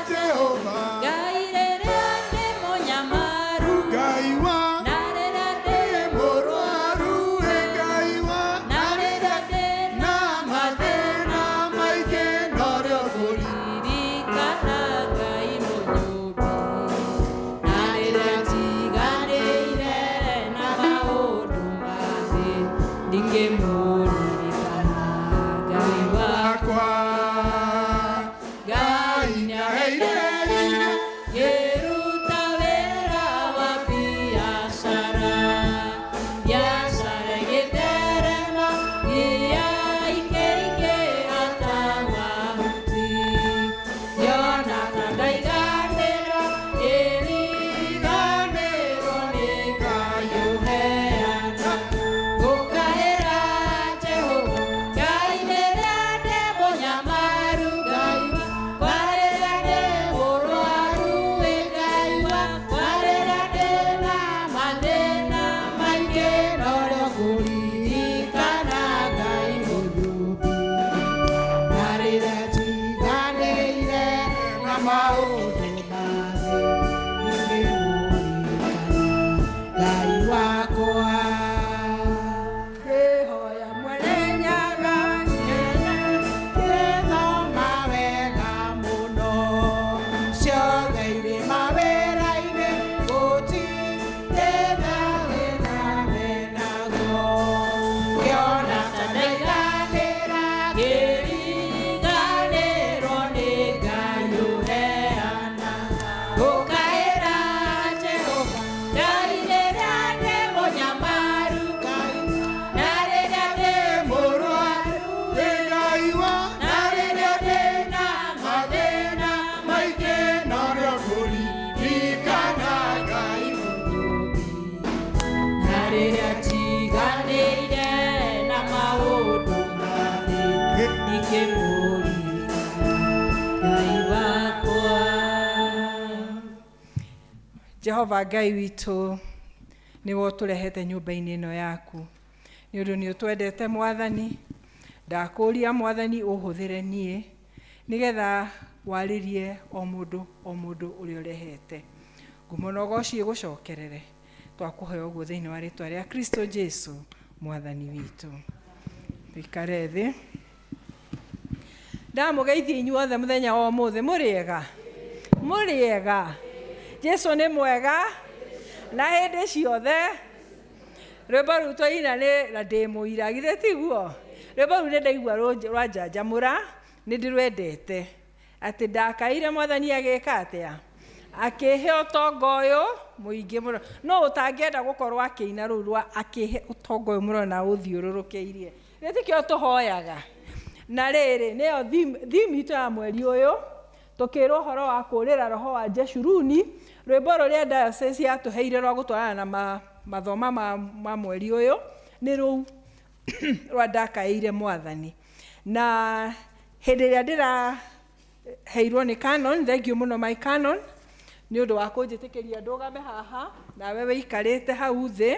Jehova. Ngai rĩrĩa ndĩ mũnyamaru, Ngai wa na rĩrĩa ndĩ mũrwaru, ĩ Ngai wa na rĩrĩa ndĩ na mathĩna maingĩ norĩo ngũririkana Ngai mũnyũmbi, na rĩrĩa njiganĩire na maũndũ ma thĩ, ndingĩmũririkana Ngai wakwa. Ngai nĩaheire hinya ngĩruta wĩra wa biacara, biacara ĩgĩtherema nginya ikĩingĩha ta mahuti. Ngĩona ta ndaiganĩra, ngĩriganĩrwo nĩ Ngai ũheana. Ngũkaĩra Jehova, Ngai rĩrĩa ndĩ mũnyamaru, Ngai wakwa rĩrĩa ndĩ mũrwaru, ĩ Ngai wakwa rĩrĩa ndĩ na mathĩna maingĩ, norĩo ngũririkana Ngai mũnyũmbi. Na rĩrĩa njiganĩire na maũndũ ma thĩ, ningĩmũririkana Ngai wakwa. Ngĩhoya Mwene Nyaga ngĩthoma wega mũno, ciothe irĩ mawĩra-inĩ, gũtirĩ thĩna menaguo. Ngĩona ta ndaiganĩra, Ngĩriganĩrwo nĩ Ngai ũheana. Ngũkaĩra Jehova, Ngai rĩrĩa ndĩ mũnyamaru, na rĩrĩa ndĩ mũrwaru, Ĩ Ngai wa na rĩrĩa ndĩ na mathĩna maingĩ norĩo ngũririkana Ngai na rĩrĩa njiganĩire na maũndũ ma thĩ, ndingĩmũririkana Ngai wakwa. Jehova Ngai witũ, nĩwe ũtũrehete nyũmba-inĩ ĩno yaku, nĩ ũndũ nĩ ũtwendete Mwathani. Ndakũria Mwathani ũhũthĩre niĩ nĩgetha warĩrie o mũndũ o mũndũ ũrĩa ũrehete. Ngumo na ũgoci ĩgũcokerere. Twakũhoya ũguo thĩinĩ wa rĩtwa rĩa Kristo Jesu Mwathani witũ. Tũikare thĩ. Ndamũgeithia inyuothe mũthenya wa ũmũthĩ, mũrĩega? Mũrĩega? Jesu nĩ mwega na hĩndĩ ciothe. Rwĩmbo rũu twaina nĩ na ndĩ mũira, githĩ tiguo? Rwĩmbo rũu nĩ ndaigua rwanjanjamũra, nĩ ndĩrwendete. Atĩ ndakaire Mwathani agĩka atĩa? Akĩhe ũtonga ũyũ mũingĩ mũno. No ũtangĩenda gũkorwo akĩina rũu rwa akĩhe ũtonga ũyũ mũrona ũthiũrũrũkĩirie. Githĩ tikĩo tũhoyaga? Na rĩrĩ, nĩyo theme itũ ya mweri ũyũ, tũkĩrwo ũhoro wa kũrĩra roho wa Jeshuruni, rwĩmbo rũrĩa diocese yatũheire rwa gũtwarana na mathoma ma mweri ũyũ, nĩ rũu rwa ndakaĩire Mwathani. Na hĩndĩ ĩrĩa ndĩraheirwo nĩ Canon, thank you mũno my Canon, nĩ ũndũ wa kũnjĩtĩkĩria ndũgame haha, nawe wĩikarĩte hau thĩ,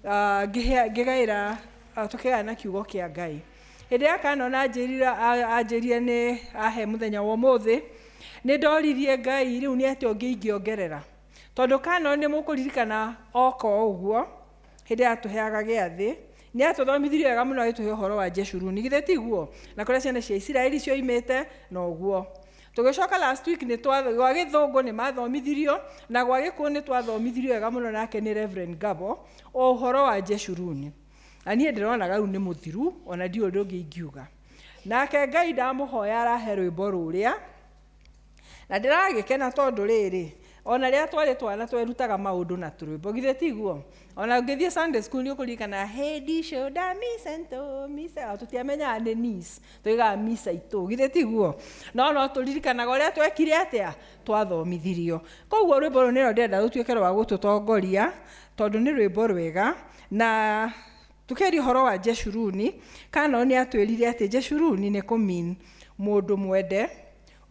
ngĩgaĩra, tũkĩgayana kiugo kĩa Ngai. Hĩndĩ ya Canon anjĩrire nĩ ahe mũthenya wa ũmũthĩ, nĩ ndoririe Ngai rĩu nĩ atĩa ũngĩ ingĩongerera. Tondũ Canon nĩ mũkũririkana oka o ũguo, hĩndĩ yatũheaga gĩathĩ, Nĩ atũthomithirie wega mũno agĩtũhe ũhoro wa Jeshuruni, githĩ tiguo? Na kũrĩa ciana cia Isiraeli cioimĩte na ũguo. Tũgĩcoka last week nĩ twa gwa gĩthũngũ nĩ mathomithirio na gwa gĩkũyũ nĩ twathomithirio wega mũno nake nĩ Reverend Gabo o ũhoro wa Jeshuruni. Na niĩ ndĩronaga rĩu nĩ mũthiru ona ndiũĩ ũndũ ũngĩ ingiuga. Nake Ngai ndamũhoya arahe rwĩmbo rũrĩa na ndĩragĩkena tondũ rĩrĩ ona rĩrĩa twarĩ twana twerutaga maũndũ na tũrwĩmbo, githĩ tiguo? Ona ũngĩthiĩ Sunday school nĩ ũkũririkana hedi shoda misento misa, tũtiamenyaga nĩ nis, tũigaga misa itũ, githĩ tiguo? No no tũririkanaga ũrĩa twekire atĩa, twathomithirio. Koguo rwĩmbo rũrũ nĩrwo ndĩrenda rũtuĩke rwa gũtũtongoria tondũ nĩ rwĩmbo rwega na tukeria ũhoro wa Jeshuruni. Kana nĩ atwĩrire atĩ Jeshuruni nĩ kũ mean mũndũ mwende,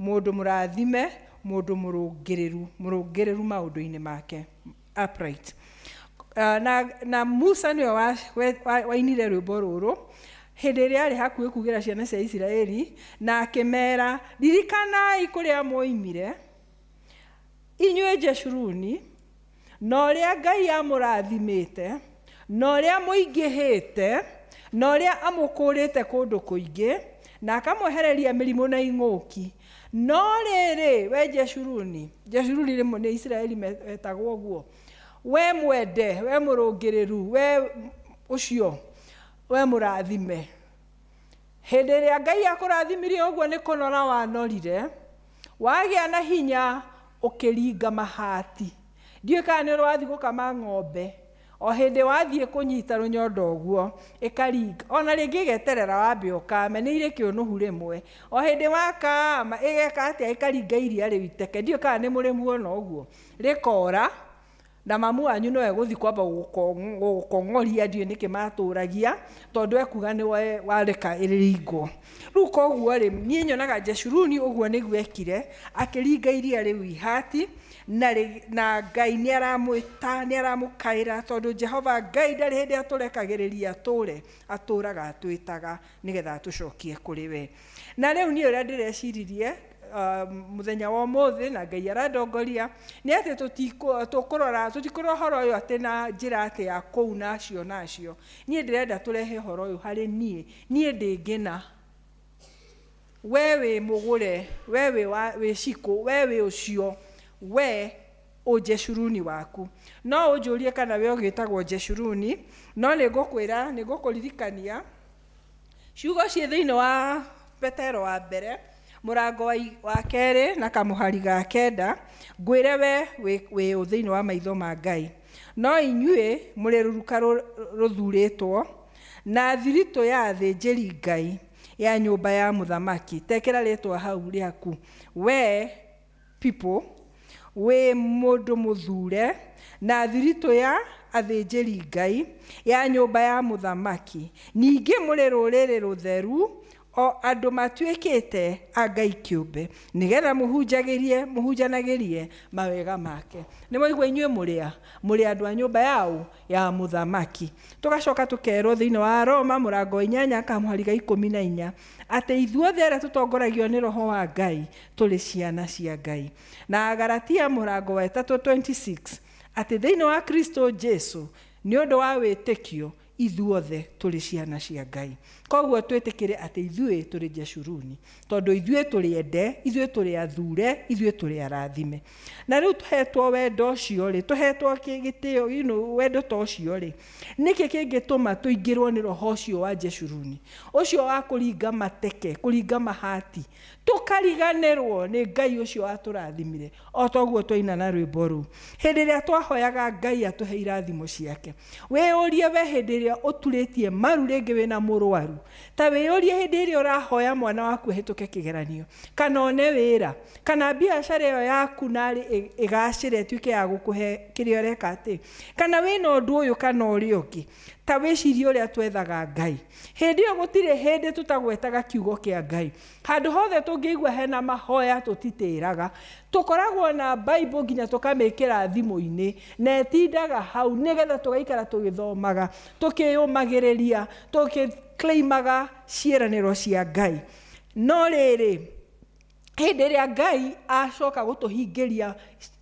mũndũ mũrathime, mũndũ mũrũngĩrĩru, mũrũngĩrĩru maũndũ-inĩ make, upright. Na Musa nĩwe wainire rwĩmbo rũrũ hĩndĩ ĩrĩa arĩ hakuhĩ kugĩra ciana cia Isiraeli na akĩmera, ririkanai kũrĩa mwoimire inyuĩ Jeshuruni, na ũrĩa Ngai amũrathimĩte, na ũrĩa mũingĩhĩte, na ũrĩa amũkũrĩte kũndũ kũingĩ, na akamwehereria mĩrimũ na ing'ũki. No rĩrĩ, we Jeshuruni, Jeshuruni rĩmwe nĩ Isiraeli metagwo ũguo, we mwende, we mũrũngĩrĩru, we ũcio, we mũrathime. Hĩndĩ ĩrĩa Ngai akũrathimirie ũguo nĩ kũnora wanorire, wagĩa na hinya ũkĩringa mahati. Ndiũĩ kana nĩ ũrĩ wathiĩ gũkama ng'ombe, o hĩndĩ wathiĩ kũnyita rũnyondo ũguo ĩkaringa, ona rĩngĩ ĩgeterera wambe ũkame, nĩ irĩ kĩũnũhu rĩmwe. O hĩndĩ wakama ĩgeka atĩa, ĩkaringa iria rĩu iteke. Ndiũĩ kana nĩ mũrĩ muona ũguo, rĩkora na mamu wanyu no egũthiĩ kwamba gũgũkong'oria, ndiũĩ nĩkĩ matũragia tondũ ekuga nĩ wareka ĩringwo. Rĩu koguo rĩ, niĩ nyonaga Jeshuruni ũguo nĩguo ekire, akĩringa iria rĩu ihati, na Ngai nĩ aramwĩta, nĩ aramũkaĩra, tondũ Jehova Ngai ndarĩ hĩndĩ atũrekagĩrĩria atũre, atũraga atwĩtaga nĩgetha atũcokie kũrĩ we. Na rĩu niĩ ũrĩa ndĩreciririe mũthenya wa ũmũthĩ na Ngai arandongoria nĩ atĩ tũkũrora, tũtikũrora ũhoro ũyũ atĩ na njĩra atĩ ya kũu nacio nacio. Niĩ ndĩrenda tũrehe ũhoro ũyũ harĩ niĩ, niĩ ndĩngĩna. We wĩ mũgũre, we wĩ cikũ, we wĩ ũcio, we ũJeshuruni waku. No ũnjũrie kana we ũgĩtagwo Jeshuruni, no nĩ ngũkwĩra, nĩ ngũkũririkania ciugo ciĩ thĩinĩ wa Petero wa mbere mũrango wa kerĩ na kamũhari ga kenda, ngwĩre we wĩ thĩinĩ wa maitho ma Ngai. No inyuĩ mũrĩ rũruka rũthurĩtwo na thiritũ ya athĩnjĩri Ngai ya nyũmba ya mũthamaki. Tekĩra rĩtwa hau rĩaku, we people, wĩ mũndũ mũthure na thiritũ ya athĩnjĩri Ngai ya nyũmba ya mũthamaki. Ningĩ mũrĩ rũrĩrĩ rũtheru, o andũ matuĩkĩte a Ngai kĩũmbe, nĩgetha mũhunjanagĩrie mawega make. Nĩ mwaigua inyuĩ mũrĩ andũ a nyũmba yao ya mũthamaki. Tũgacoka tũkerwo thĩinĩ wa Roma mũrango wa 8 kamũhari ga 14 atĩ ithuothe arĩa tũtongoragio nĩ Roho wa Ngai tũrĩ ciana cia Ngai. Na Galatia mũrango wa 3:26 atĩ thĩinĩ wa Kristo Jesu nĩ ũndũ wa wĩtĩkio ithuothe tũrĩ ciana cia Ngai. Koguo twĩtĩkĩre atĩ ithuĩ tũrĩ Jeshuruni, tondũ ithuĩ tũrĩ ende, ithuĩ tũrĩ athure, ithuĩ tũrĩ arathime. Na rĩu tũhetwo wendo ũcio rĩ, tũhetwo gĩtĩo, you know, wendo ta ũcio rĩ, nĩkĩ kĩngĩtũma tũingĩrwo nĩ roho ũcio wa Jeshuruni, ũcio wa kũringa mateke, kũringa mahati, tũkariganĩrwo nĩ Ngai ũcio watũrathimire, o ta ũguo twaina na rwĩmbo rũu. Hĩndĩ ĩrĩa twahoyaga Ngai atũhe irathimo ciake, wĩyũrie we hĩndĩ ĩrĩa ũturĩtie maru rĩngĩ wĩna mũrwaru, ta wĩyũrie hĩndĩ ĩrĩa ũrahoya mwana waku ahĩtũke kĩgeranio, kana one wĩra, kana biacara ĩyo yaku narĩ ĩgacĩre ĩtuĩke ya gũkũhe kĩrĩa ũreka atĩ, kana wĩna ũndũ ũyũ kana ũrĩa ũngĩ, ta wĩcirie ũrĩa twethaga Ngai. Hĩndĩ ĩyo gũtirĩ hĩndĩ tũtagwetaga kiugo kĩa Ngai. Handũ hothe tũngĩigua hena mahoya tũtitĩraga, tũkoragwo na Bible nginya tũkamĩkĩra thimũ-inĩ na ĩtindaga hau nĩgetha tũgaikara tũgĩthomaga, tũkĩyũmagĩrĩria, tũkĩclaimaga ciĩranĩro cia Ngai. No rĩrĩ, Hĩndĩ ĩrĩa Ngai acoka gũtũhingĩria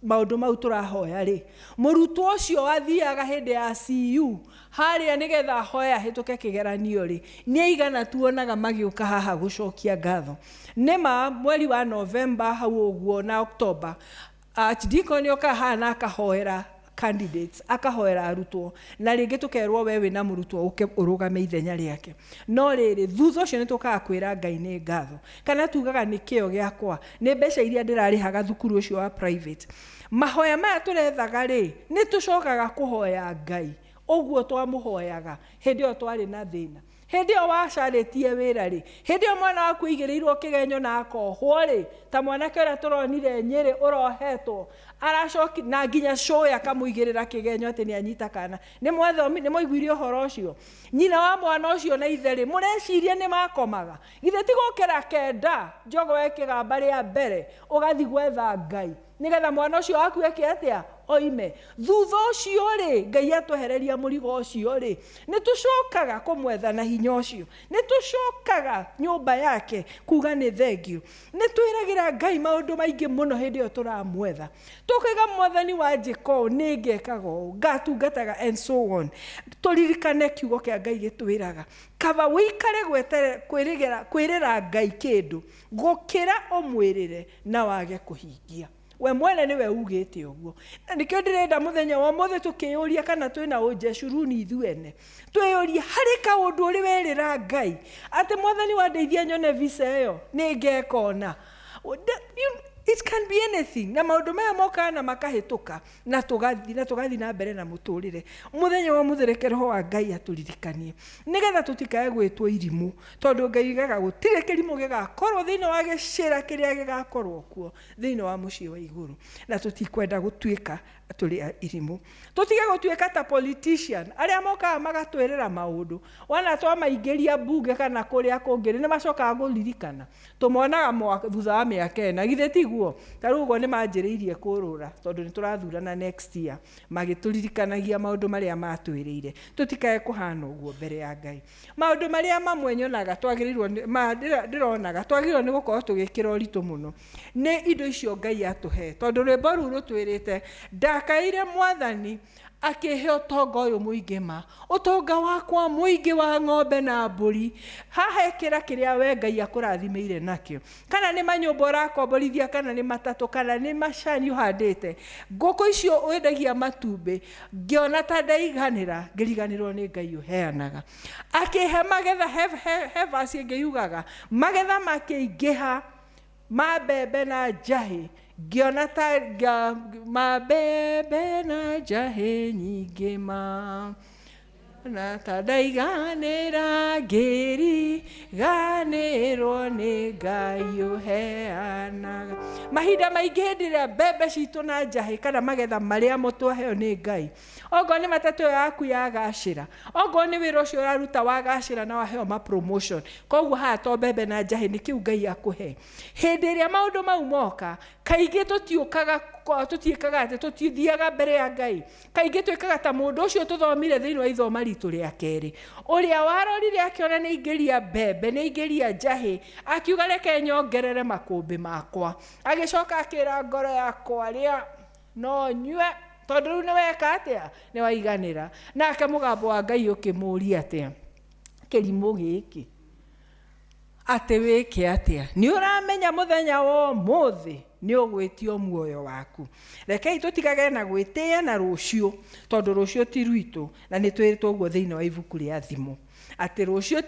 maũndũ mau tũrahoya rĩ, mũrutwo ũcio athiaga hĩndĩ ya CU harĩa nĩgetha ahoe ahĩtũke kĩgeranio rĩ, nĩ aigana tuonaga magĩũka haha gũcokia ngatho? Nĩma mweri wa Novemba hau ũguo na October, archdeacon okaga haha na akahoera candidates, akahoera arutwo, na rĩngĩ tũkerwo we wĩna mũrutwo ũke ũrũgame ithenya rĩake. No rĩrĩ, thutha ũcio nĩ tũkaga kwĩra Ngai nĩ ngatho, kana tugaga nĩ kĩo gĩakwa, nĩ mbeca iria ndĩrarĩhaga thukuru ũcio wa private. Mahoya maya tũrethaga rĩ, nĩ tũcokaga kũhoya Ngai ũguo twamũhoyaga hĩndĩ ĩyo twarĩ na thĩna, hĩndĩ ĩyo wacarĩtie wĩra rĩ, hĩndĩ ĩyo mwana waku aigĩrĩirwo kĩgenyo na akohwo rĩ, ta mwanake ũrĩa tũronire Nyĩrĩ ũrohetwo aracoki na nginya cũĩ akamũigĩrĩra kĩgenyo atĩ nĩ anyita kana. Nĩ mwathomi, nĩ mwaiguire ũhoro ũcio? Nyina wa mwana ũcio na ithe rĩ, mũreciria nĩ makomaga? Githĩ ti gũkĩra kenda njogo ĩkĩgamba rĩa mbere ũgathi gwetha Ngai nĩgetha mwana ũcio waku eke atĩa? Oime. Thutha ũcio rĩ, Ngai atwehereria mũrigo ũcio rĩ, nĩ tũcokaga kũmwetha na hinya ũcio, nĩ tũcokaga nyũmba yake kuga nĩ thengio. Nĩ twĩragĩra Ngai maũndũ maingĩ mũno hĩndĩ ĩyo tũramwetha, tũkaiga Mwathani wa njĩka ũũ, nĩ ngekaga ũũ, ngatungataga and so on. Tũririkane kiugo kĩa Ngai gĩtwĩraga kaba wĩikare gwetere kwĩrĩra Ngai kĩndũ gũkĩra ũmwĩrĩre na wage kũhingia. We mwene nĩwe ugĩte ũguo, na nĩkĩo ndĩrenda mũthenya wa ũmũthĩ tũkĩyũria kana twĩna ũnjecuruni ithuene, twĩyũrie harĩ kaũndũ ũrĩ werĩra Ngai atĩ Mwathani wandeithia nyone visa ĩyo nĩ ngeka ũna. It can be anything. Na maũndũ maya mokaga na makahĩtũka, na tũgathiĩ na tũgathiĩ na mbere na mũtũrĩre. Mũthenya wa ũmũthĩ reke Roho wa Ngai atũririkanie nĩgetha tũtikae gwĩtwo irimũ, tondũ Ngai oigaga gũtirĩ kĩrimũ gĩgakorwo thĩinĩ wa gĩcĩra kĩrĩa gĩgakorwo kuo thĩinĩ wa mũciĩ wa igũrũ, na tũtikwenda gũtuĩka tũrĩ irimũ. Tũtige gũtuĩka ta politician arĩa mokaga magatwĩrĩra maũndũ, wana twamaingĩria mbunge kana kũrĩa kũngĩ nĩ macokaga kũririkana. Tũmonaga thutha wa mĩaka ĩna, githĩ tiguo? Ta rĩu ũguo nĩ manjĩrĩirie kũrũra tondũ nĩ tũrathurana next year, magĩtũririkanagia maũndũ marĩa matwĩrĩire. Tũtikae kũhana ũguo mbere ya Ngai. Maũndũ marĩa mamwe nyonaga twagĩrĩirwo ndĩronaga twagĩrĩirwo nĩ gũkorwo tũgĩkĩra ũritũ mũno nĩ indo icio Ngai atũhe, tondũ rwĩmbo rũu rũtwĩrĩte ndakaire Mwathani akĩhe ũtonga ũyũ mũingĩ ma, ũtonga wakwa mũingĩ wa ng'ombe na mbũri. Haha ĩkĩra kĩrĩa we Ngai akũrathimĩire nakĩo, kana nĩ manyũmba ũrakomborithia, kana nĩ matatũ, kana nĩ macani ũhandĩte, ngũkũ icio wendagia matumbĩ. Ngĩona ta ndaiganĩra, ngĩriganĩrwo nĩ Ngai ũheanaga. Akĩhe magetha, he verse ĩngĩ yugaga magetha makĩingĩha ma mbembe na njahĩ, ngĩona ta ma mbembe na njahĩ nyingĩ ma na ta ndaiganĩra, ngĩriganĩrwo nĩ Ngai ũheanaga. Mahinda maingĩ hĩndĩ ĩrĩa mbembe citũ na njahĩ kana magetha marĩa twaheo nĩ Ngai, ongorwo nĩ matatũ ĩyo yaku yagacĩra, ongorwo nĩ wĩra ũcio ũraruta wagacĩra na waheo ma promotion, koguo haha to mbembe na njahĩ nĩ kĩu Ngai akũhe. Hĩndĩ ĩrĩa maũndũ mau moka, kaingĩ tũtiũkaga, tũtiĩkaga atĩ tũtithiaga mbere ya Ngai. Kaingĩ twĩkaga ta mũndũ ũcio tũthomire thĩinĩ wa ithoma ritũ rĩa kerĩ, ũrĩa warorire akĩona nĩ aingĩria mbembe, nĩ aingĩria njahĩ, akiuga reke nyongerere makũmbĩ makwa. Agĩcoka akĩra ngoro yakwa rĩa no nyue, tondũ rĩu nĩ weka atĩa? Nĩ waiganĩra. Nake mũgambo wa Ngai ũkĩmũũria atĩa? Kĩrimũ gĩkĩ, atĩ wĩke atĩa? Nĩ ũramenya mũthenya wa ũmũthĩ nĩ ũgwĩtio muoyo waku. Rekei tũtigage na gwĩtĩĩa na rũciũ, tondũ rũciũ ti rwitũ, na nĩ twĩrĩtwo ũguo thĩinĩ wa ibuku rĩa Thimo atĩ rũciũ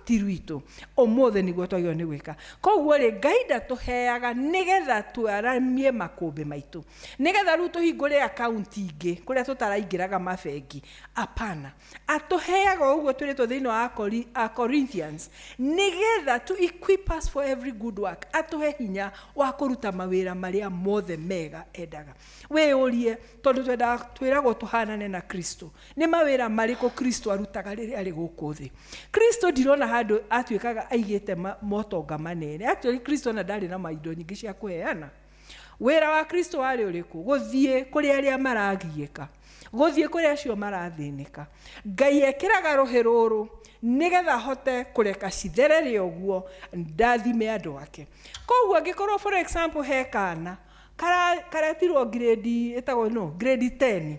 ti rwitũ, ũmũthĩ nĩguo twagĩrĩirwo nĩ gwĩka. Koguo rĩ, Ngai ndatũheaga nĩgetha twaramie makũmbĩ maitũ, nĩgetha rĩu tũhingũre akaunti ingĩ kũrĩa tũtaraingĩraga mabengi. Apana, atũheaga ũguo twĩrĩtwo thĩinĩ wa Corinthians, nĩgetha to equip us for every good work, atũhe hinya wa kũruta mawĩra marĩa mothe mega endaga. Wĩyũrie, tondũ twendaga twĩragwo tũhanane na Kristo, nĩ mawĩra marĩkũ Kristo arutaga rĩrĩa arĩ gũkũ thĩ? Kristo ndirona handũ atuĩkaga aigĩte motonga manene. Actually Kristo ona ndarĩ na maindo nyingĩ cia kũheana. Wĩra wa Kristo warĩ ũrĩkũ? Gũthiĩ kũrĩ arĩa maragiĩka, gũthiĩ kũrĩ acio marathĩnĩka. Ngai ekĩraga rũhĩ rũrũ nĩgetha ahote kũreka citherere ũguo, ndathime andũ ake. Koguo angĩkorwo for example he kana karetirwo grade ĩtagwo no grade 10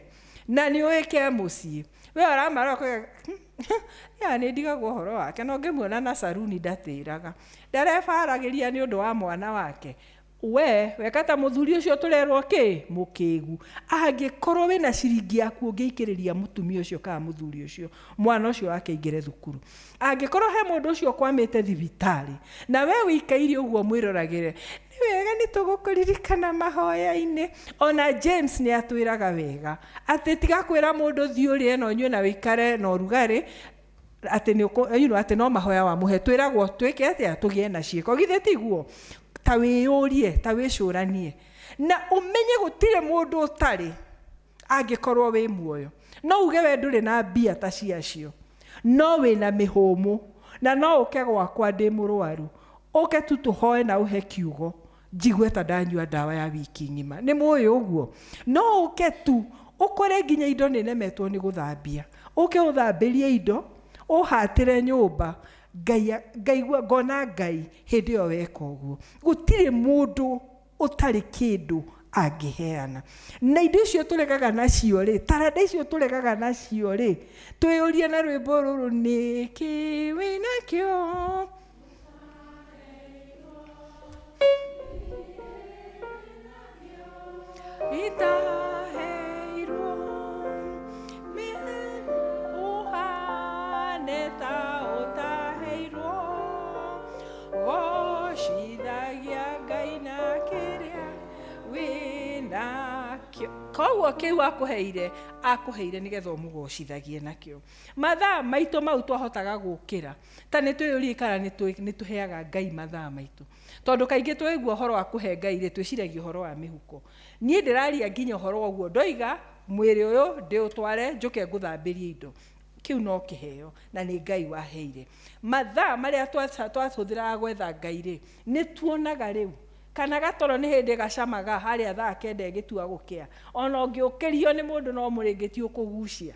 na nĩ ũĩ ke mũciĩ, we ũramarora ũkoiga ya nĩ ndigagwo ũhoro wake, na ũngĩmuona na saruni ndatĩraga, ndarebaragĩria nĩ ũndũ wa mwana wake. We weka ta mũthuri ũcio tũrerwo kĩ mũkĩgu. Angĩkorwo wĩna ciringi yaku ũngĩikĩrĩria mũtumia ũcio kana mũthuri ũcio, mwana ũcio wake aingĩre thukuru. Angĩkorwo he mũndũ ũcio ũkwamĩte thibitarĩ na we wĩikaire ũguo mwĩroragĩre, nĩ wega nĩ tũgũkũririkana mahoya-inĩ. Ona James nĩ atwĩraga wega atĩ tiga kwĩra mũndũ thiĩ ũrĩe na ũnyue na wĩikare na ũrugarĩ, atĩ nĩ you know, atĩ no mahoya wamũhe. Twĩragwo twĩke atĩa? Tũgĩe na ciĩko. Githĩ tiguo? Ta wĩyũrie, ta wĩcũranie na ũmenye gũtirĩ mũndũ ũtarĩ angĩkorwo wĩ muoyo. No uge we ndũrĩ na mbia ta ciacio, no wĩna mĩhũmũ, na no ũke gwakwa ndĩ mũrwaru, ũke tu tũhoe na ũhe kiugo, njigue ta ndanyua ndawa ya wiki ng'ima. Nĩ mũĩ ũguo? No ũke tu ũkore nginya indo nĩ nemetwo nĩ gũthambia, ũke ũthambĩrie indo, ũhatĩre nyũmba, Ngai ngaigua ngona Ngai hĩndĩ ĩyo weka ũguo. Gũtirĩ mũndũ ũtarĩ kĩndũ angĩheana. Na indo icio tũregaga nacio rĩ, taranda icio tũregaga nacio rĩ, twĩyũrie na rwĩmbo rũrũ, nĩkĩ wĩnakĩo? Itaheirwo ũhane ta ũtaheirwo, gocithagia Ngai na kĩrĩa wĩnakĩo. Koguo kĩu akũheire, akũheire nĩgetha ũmũgocithagie nakĩo. Mathaa maitũ mau twahotaga gũkĩra, ta nĩ twĩyũrie kana nĩ tũheaga Ngai mathaa maitũ. Tondũ kaingĩ twaigua ũhoro wa kũhe Ngai rĩ, twĩciragia ũhoro wa mĩhuko. Niĩ ndĩraria nginya ũhoro wa ũguo ndoiga, mwĩrĩ ũyũ ndĩũtware njũke ngũthambĩrie indo. Kĩu no kĩheo na nĩ Ngai waheire. Mathaa marĩa twahũthĩraga gwetha Ngai rĩ, nĩ tuonaga rĩu kana gatoro nĩ hĩndĩ gacamaga harĩa thaa kenda ĩgĩtua gũkĩa. Ona ũngĩũkĩrio nĩ mũndũ no mũrĩngĩti ũkũgucia.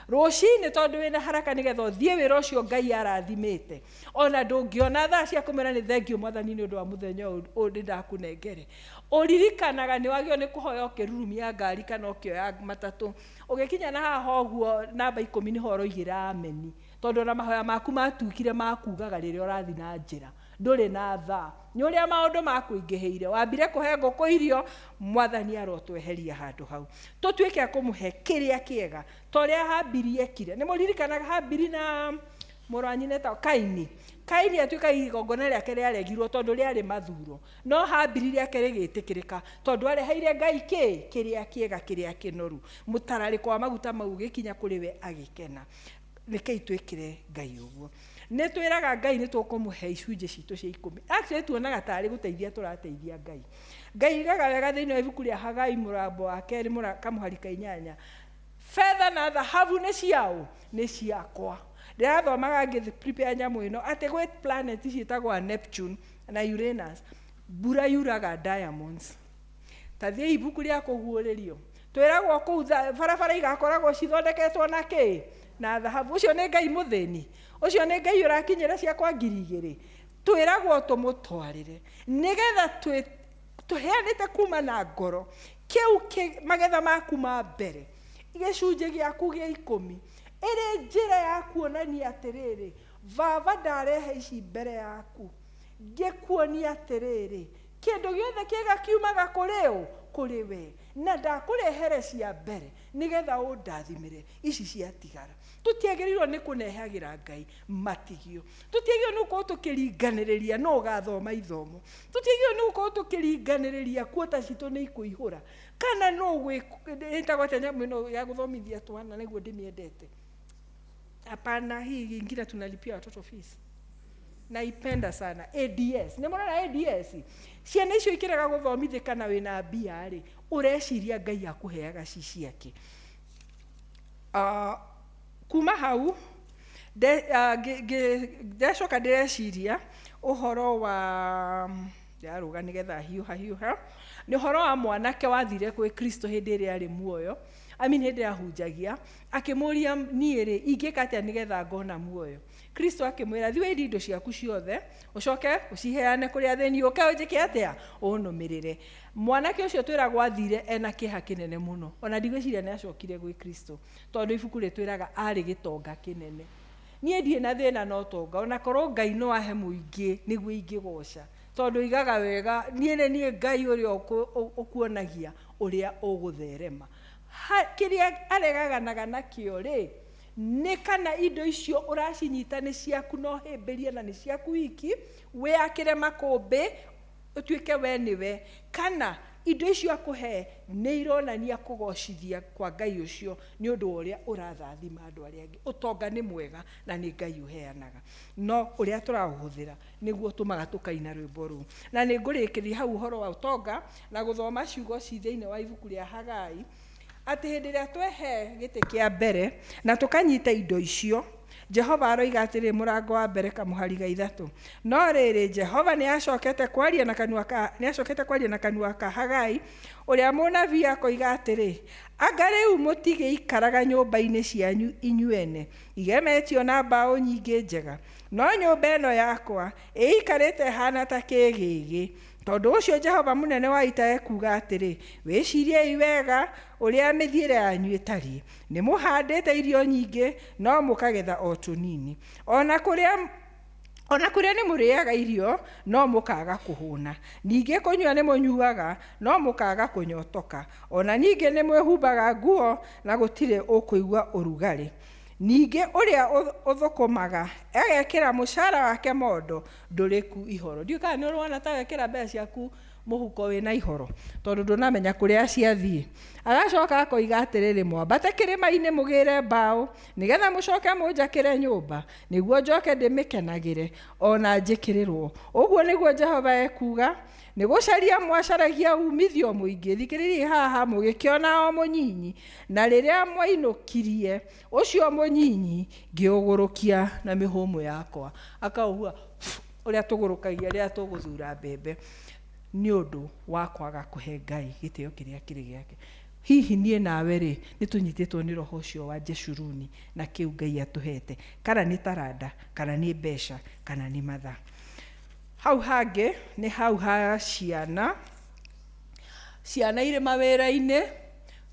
Rũcinĩ tondũ wĩna haraka nĩgetha ũthiĩ wĩra ũcio Ngai arathimĩte. Ona ndũngĩona thaa cia kũmwĩra nĩ thengiũ Mwathani nĩ ũndũ wa mũthenya ũyũ nĩ ndakũnengere. Ũririkanaga nĩ wagĩrĩirwo nĩ kũhoya ũkĩrurumia ngari kana ũkĩoya matatũ. Ũgĩkinya na haha ũguo namba ikũmi nĩho ũroigĩra ameni. Tondũ ona mahoya maku matuĩkire ma kugaga rĩrĩa ũrathiĩ na njĩra. Ndũrĩ na thaa. Nĩ ũrĩa maũndũ makũingĩhĩire. Wambire kũhe ngũkũ irio, Mwathani arotweheria handũ hau. Tũtuĩke a kũmũhe kĩrĩa kĩega. Ta ũrĩa Habili ekire. Nĩ mũririkanaga Habili na mũrũ wa nyina etagwo Kaini? Kaini atuĩka igongona rĩake rĩaregirwo tondũ rĩarĩ mathuro. No Habili rĩake rĩgĩtĩkĩrĩka tondũ areheire Ngai kĩ? Kĩrĩa kĩega, kĩrĩa kĩnoru. Mũtararĩko wa maguta mau ũgĩkinya kũrĩ we agĩkena. Rekei twĩkĩre Ngai ũguo. Nĩ twĩraga Ngai nĩ tũkũmũhe icunjĩ citũ cia ikũmi. Actually tuonaga tarĩ gũteithia tũrateithia Ngai. Ngai aigaga wega thĩinĩ wa ibuku rĩa Hagai mũrambo wa kerĩ kamũhari ka inyanya. Betha na thahabu nĩ ciaũ? Nĩ ciakwa. Ndĩrathomaga ngĩ prepare nyamũ ĩno atĩ gwĩ planet ciĩtagwo Neptune na Uranus. Mbura yuraga diamonds. Ta thiĩi ibuku rĩa kũguũrĩrio. Twĩragwo kũu barabara igakoragwo cithondeketwo na kĩ? Na thahabu. Ũcio nĩ Ngai mũthĩni? Ũcio nĩ Ngai ũrakinyĩra ciakwa ngiri igĩrĩ? Twĩragwo tũmũtwarĩre nĩgetha tũheanĩte kuma na ngoro. Kĩu magetha maku ma mbere, gĩcunjĩ gĩaku gĩa ikũmi, ĩrĩ njĩra ya kuonania atĩrĩrĩ, baba ndarehe ici mbere yaku, ngĩkuonia atĩrĩrĩ, kĩndũ gĩothe kĩega kiumaga kũrĩ ũ? Kũrĩ we. Na ndakũrehere cia mbere nĩgetha ũndathimĩre ici ciatigara. Tũtiagĩrĩirwo nĩ kũnehagĩra Ngai matigio. Tũtiagĩrĩirwo nĩ gũkorwo tũkĩringanĩrĩria nũ ũgathoma ithomo. Tũtiagĩrĩirwo nĩ gũkorwo tũkĩringanĩrĩria kuota citũ nĩ ikũihũra. Kana nũ ĩtagwo atĩa nyamũ ĩno ya gũthomithia twana nĩguo ndĩmĩendete. Hapana, hii ingine tunalipia watoto fees. Naipenda sana ADS. Nĩ mũrona ADS? Ciana icio ikĩrega gũthomithĩka na wĩna mbia rĩ, ũreciria Ngai akũheaga ci ciake. Kuma hau ndecoka ndĩreciria ũhoro wa Ndĩrarũga nĩgetha hiũha hiũha. Nĩ ũhoro wa mwanake wathire kwĩ Kristo hĩndĩ ĩrĩa arĩ muoyo, I mean hĩndĩ ĩrĩa ahunjagia, akĩmũria, niĩ rĩ, ingĩka atĩa nĩgetha ngona muoyo? Kristo akĩmwĩra, thiĩ wendie indo ciaku ciothe, ũcoke ũciheane kũrĩ athĩni, ũke ũnjĩke atĩa? Ũnũmĩrĩre. Mwanake ũcio twĩragwo athire ena kĩeha kĩnene mũno. Ona ndigwĩciria nĩ acokire gwĩ Kristo, tondũ ibuku rĩtwĩraga arĩ gĩtonga kĩnene. Niĩ ndirĩ na thĩna na ũtonga, ona korwo Ngai no ahe mũingĩ nĩguo ingĩgoca, tondũ oigaga wega, niĩ nĩ niĩ Ngai ũrĩa ũkuonagia ũrĩa ũgũtherema. Kĩrĩa aregaganaga nakĩo rĩ, nĩ kana indo icio ũracinyita nĩ ciaku na ũhĩmbĩrie na nĩ ciaku wiki, wĩakĩre makũmbĩ, ũtuĩke we nĩwe, kana indo icio akũhe nĩ ironania kũgocithia kwa Ngai ũcio nĩ ũndũ wa ũrĩa ũrathathima andũ arĩa angĩ. Ũtonga nĩ mwega na nĩ Ngai ũheanaga, no ũrĩa tũraũhũthĩra nĩguo ũtũmaga tũkaina rwĩmbo rũu. Na nĩ ngũrĩkĩria hau ũhoro wa ũtonga na gũthoma ciugo ci thĩinĩ wa ibuku rĩa Hagai, atĩ hĩndĩ ĩrĩa twehe gĩtĩ kĩa mbere na tũkanyita indo icio, Jehova aroiga atĩrĩ, mũrango wa mbere kamũhari ga 3, no rĩrĩ, Jehova nĩacokete kwaria na kanua ka, nĩacokete kwaria na kanua ka Hagai ũrĩa mũnabii akoiga atĩrĩ, anga rĩu mũtigĩikaraga nyũmba-inĩ cianyu inyuene igemetio na mbaũ nyingĩ njega, no nyũmba ĩno yakwa ĩikarĩte ĩhana ta kĩgĩgĩ. Tondũ ũcio Jehova mũnene wa ita ekuuga atĩrĩ, wĩciriei wega ũrĩa mĩthiĩre yanyu ĩtariĩ. Nĩ mũhandĩte irio nyingĩ, no mũkagetha o tũnini. Ona kũrĩa ona kũrĩa nĩ mũrĩaga irio, no mũkaga kũhũna. Ningĩ kũnyua nĩ mũnyuaga, no mũkaga kũnyotoka. Ona ningĩ nĩ mwĩhumbaga nguo na gũtirĩ ũkũigua ũrugarĩ. Ningĩ ũrĩa ũthũkũmaga agekĩra mũcara wake mondo, ndũrĩku ihoro. Ndiũĩ kana nĩ ũrona ta wekĩra mbeca ciaku mũhuko wĩna ihoro, tondũ ndũnamenya kũrĩa ciathiĩ. Agacoka akoiga atĩrĩrĩ, mwambate kĩrĩma-inĩ mũgĩre mbaũ, nĩgetha mũcoke mũnjakĩre nyũmba, nĩguo njoke ndĩmĩkenagĩre, ona njĩkĩrĩrwo. Ũguo nĩguo Jehova ekuuga, nĩ gũcaria mwacaragia umithio mũingĩ. Thikĩrĩriai haha, mũgĩkĩona o mũnyinyi, na rĩrĩa mwainũkirie ũcio mũnyinyi, ngĩũgũrũkia na mĩhũmũ yakwa. Akaũhua ũrĩa tũgũrũkagia rĩrĩa tũgũthura mbembe, nĩ ũndũ wa kwaga kũhe Ngai gĩtĩo kĩrĩa kĩrĩ gĩake. Hihi niĩ nawe rĩ, nĩ tũnyitĩtwo nĩ roho ũcio wa Jeshuruni na kĩu Ngai atũhete, kana nĩ taranda, kana nĩ mbeca, kana nĩ mathaa. Hau hangĩ nĩ hau ha ciana. Ciana irĩ mawĩra-inĩ,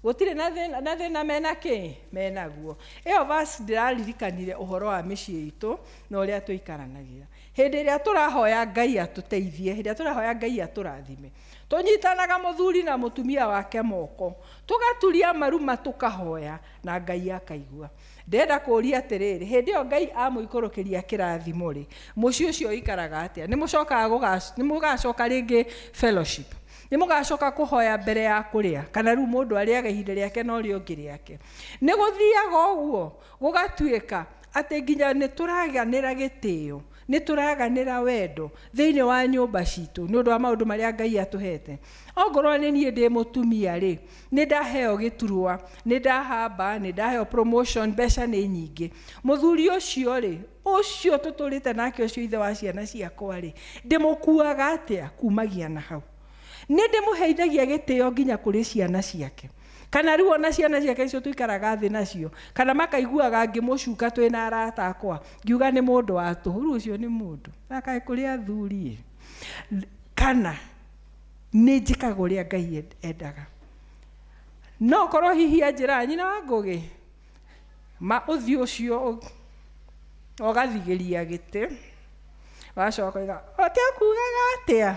gũtirĩ na thĩna, na thĩna mena kĩ? Menaguo. Ĩyo verse ndĩraririkanire ũhoro wa mĩciĩ itũ na ũrĩa tũikaranagia. Hĩndĩ ĩrĩa tũrahoya Ngai atũteithie, hĩndĩ ĩrĩa tũrahoya Ngai atũrathime, tũnyitanaga mũthuri na mũtumia wake moko, tũgaturia maruma tũkahoya na Ngai akaigua. Ndĩrenda kũũria atĩrĩrĩ, hĩndĩ ĩyo Ngai amũikũrũkĩria kĩrathimo rĩ, mũciĩ ũcio ũikaraga atĩa? Nĩ mũcokaga nĩ mũgacoka rĩngĩ fellowship? Nĩ mũgacoka kũhoya mbere ya kũrĩa? Kana rĩu mũndũ arĩaga ihinda rĩake na ũrĩa ũngĩ rĩake? Nĩ gũthiaga ũguo gũgatuĩka atĩ nginya nĩ tũraganĩra gĩtĩo, nĩ tũraganĩra wendo thĩinĩ wa nyũmba citũ nĩ ũndũ wa maũndũ marĩa Ngai atũhete. Ongorwo nĩ niĩ ndĩ mũtumia rĩ, nĩ ndaheo gĩturwa, nĩ ndahamba, nĩ ndaheo promotion, mbeca nĩ nyingĩ. Mũthuri ũcio rĩ, ũcio tũtũrĩte nake ũcio ithe wa ciana ciakwa rĩ, ndĩmũkuaga atĩa kumagia na hau? Nĩ ndĩmũheithagia gĩtĩo nginya kũrĩ ciana ciake. Kana rĩu ona ciana ciake icio tũikaraga thĩ nacio, kana makaiguaga ngĩmũcuka twĩna arata akwa, ngiuga nĩ mũndũ wa tũhũ, rĩu ũcio nĩ mũndũ. Na kaĩ kũrĩ athuri ĩ. Kana nĩ njĩkaga ũrĩa Ngai endaga. No korwo hihi anjĩraga nyina wa Ngũgĩ, ma ũthiũ ũcio ũgathigĩria gĩtĩ, ũgacoka ũkoiga, ũtekugaga atĩa?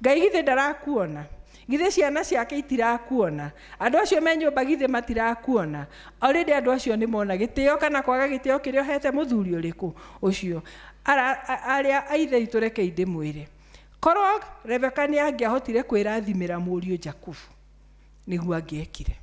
Ngai githĩ ndarakuona? Githĩ ciana ciake itirakuona? Andũ acio me nyũmba githĩ matirakuona? Already andũ acio nĩ mona gĩtĩo kana kwaga gĩtĩo kĩrĩa ũhete mũthuri ũrĩkũ ũcio. Arĩa a ithe witũ rekei ndĩmwĩre, korwo Rebeka nĩ angĩahotire kwĩrathimĩra mũriũ Jakubu, nĩguo angĩekire.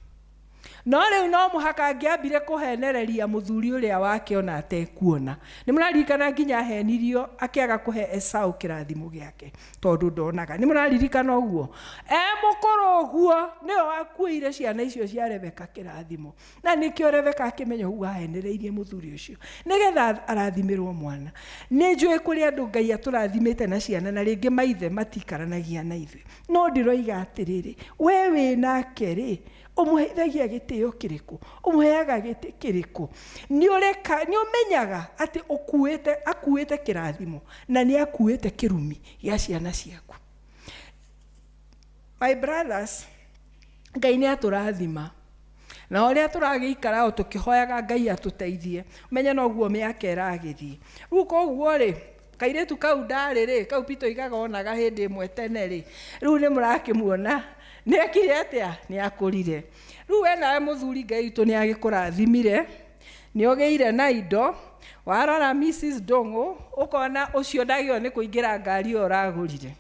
No rĩu no mũhaka angĩambire kũhenereria mũthuri ũrĩa wake ona atekuona. Nĩ mũraririkana nginya ahenirio akĩaga kũhe Esau kĩrathimo gĩake tondũ ndonaga. Nĩ mũraririkana ũguo? E mũkũrũ ũguo nĩwe wakuĩire ciana icio cia Rebeka kĩrathimo. Na nĩkĩo Rebeka akĩmenya ũguo ahenereirie mũthuri ũcio nĩgetha arathimĩrwo mwana. Nĩ njũĩ kũrĩ andũ Ngai atũrathimĩte na ciana na rĩngĩ maithe matikaranagia na ithuĩ. No ndĩroiga atĩrĩrĩ, we wĩ nake rĩ, ũmũheithagia gĩtĩo kĩrĩkũ? Ũmũheaga gĩtĩ kĩrĩkũ? Nĩ ũreka, nĩ ũmenyaga atĩ ũkuĩte, akuĩte kĩrathimo na nĩ akuĩte kĩrumi gĩa ciana ciaku. My brothers, Ngai nĩ atũrathima na ũrĩa tũragĩikara o tũkĩhoyaga Ngai atũteithie, menye noguo mĩaka ĩragĩthiĩ. Rĩu koguo rĩ, kairĩtu kau ndarĩ rĩ, kau Peter oigaga onaga hĩndĩ ĩmwe tene rĩ, rĩu nĩ mũrakĩmuona nĩ ekire atĩa? Nĩ akũrire. Rĩu we nawe mũthuri Ngai witũ nĩ agĩkũrathimire, nĩ ũgĩire na indo, warora Mrs. Ndũng'ũ ũkona ũcio ndagĩrĩirwo nĩ kũingĩra ngari ĩyo ũragũrire.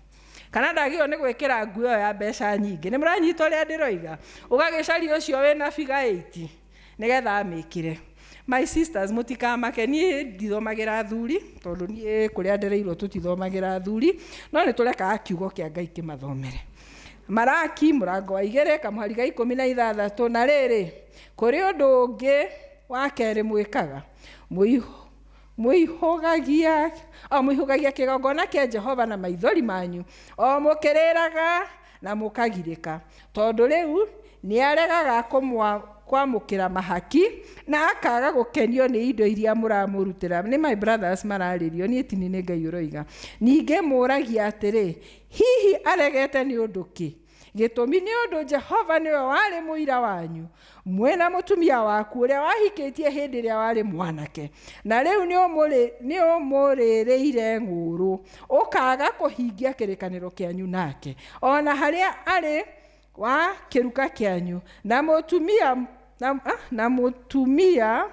Kana ndagĩrĩirwo nĩ gwĩkĩra nguo ĩyo ya mbeca nyingĩ. Nĩ mũranyita ũrĩa ndĩroiga? Ũgagĩcaria ũcio wĩna figure 8 nĩgetha amĩkĩre. My sisters, mũtikamake, niĩ ndithomagĩra athuri, tondũ niĩ kũrĩa ndereirwo tũtithomagĩra athuri, no nĩ tũrekaga kiugo kĩa Ngai kĩmathomere. Maraki mũrango wa 2 kamũhari ga 16, na rĩrĩ, kũrĩ ũndũ ũngĩ wa kerĩ mwĩkaga, mũihũgagia kĩgongona kĩa Jehova na maithori manyu, o mũkĩrĩraga na mũkagirĩka, tondũ rĩu nĩaregaga kwamũkĩra mahaki na akaga gũkenio nĩ indo iria mũramũrutĩra. Nĩ my brothers mararĩrio, niĩ ti nĩ Ngai ũroiga. Ningĩ mũragia atĩrĩ, hihi aregete nĩ ũndũ kĩ? Gĩtũmi nĩ ũndũ Jehova nĩwe warĩ mũira wanyu, mwĩna mũtumia waku ũrĩa wahikĩtie hĩndĩ ĩrĩa warĩ mwanake, na rĩu nĩ ũmũrĩrĩire ng'ũũrũ, ũkaaga kũhingia kĩrĩkanĩro kĩanyu nake, ona harĩa arĩ wa kĩruka kĩanyu, na mũtumia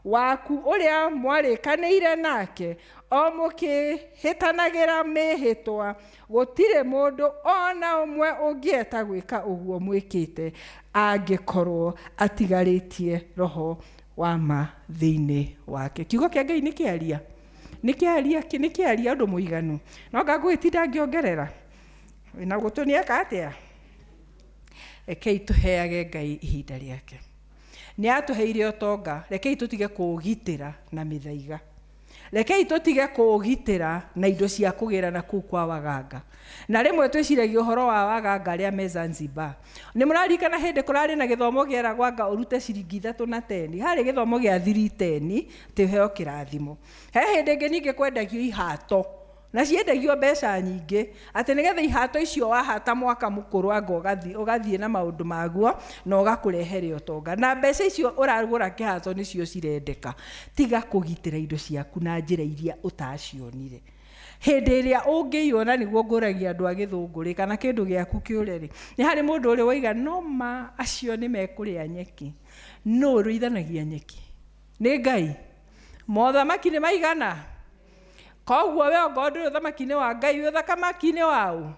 waku ũrĩa mwarĩkanĩire nake, o mũkĩhĩtanagĩra mĩhĩtwa, gũtirĩ mũndũ ona ũmwe ũngĩeta gwĩka ũguo mwĩkĩte angĩkorwo atigarĩtie roho wa ma thĩinĩ wake. Kiugo kĩa Ngai nĩ kĩaria, nĩ kĩaria, nĩ kĩaria ũndũ mũiganu. No ngagũgĩtinda ngĩongerera. Wĩna gũtũ nĩ eka atĩa? Rekei tũheage Ngai ihinda rĩake. Nĩ atũheire ũtonga, rekei tũtige kũũgitĩra na mĩthaiga. Rekei tũtige kũũgitĩra na indo cia kũgĩra na kũu kwa waganga. Na rĩmwe twĩciragia ũhoro wa waganga arĩa me Zanzibar. Nĩ mũraririkana hĩndĩ kũrarĩ na gĩthomo kĩeragwo anga ũrute ciringi 3 na 10. Harĩ gĩthomo gĩa 3 10 atĩ ũheo kĩrathimo. He hĩndĩ ĩngĩ ningĩ kwendagio ihato. Na ciendagio mbeca nyingĩ, atĩ nĩgetha ihato icio wahata mwaka mũkũrũ anga ũgathiĩ na maũndũ maguo na ũgakũrehere ũtonga. Na mbeca icio ũragũra kĩhato nĩcio cirendeka. Tiga kũgitĩra indo ciaku na njĩra iria ũtacionire. Hĩndĩ ĩrĩa ũngĩiywo, na nĩguo ngũragia andũ a gĩthũngũ rĩ, kana kĩndũ gĩaku kĩũre rĩ, nĩ harĩ mũndũ ũrĩ waiga no ma acio nĩ mekũrĩa nyeki. Nũ ũrĩithanagia nyeki? Nĩ Ngai. Mothamaki nĩ maigana? Koguo we ongorwo ndũrĩ ũthamaki-inĩ wa Ngai, wĩ ũthamaki-inĩ wa ũ?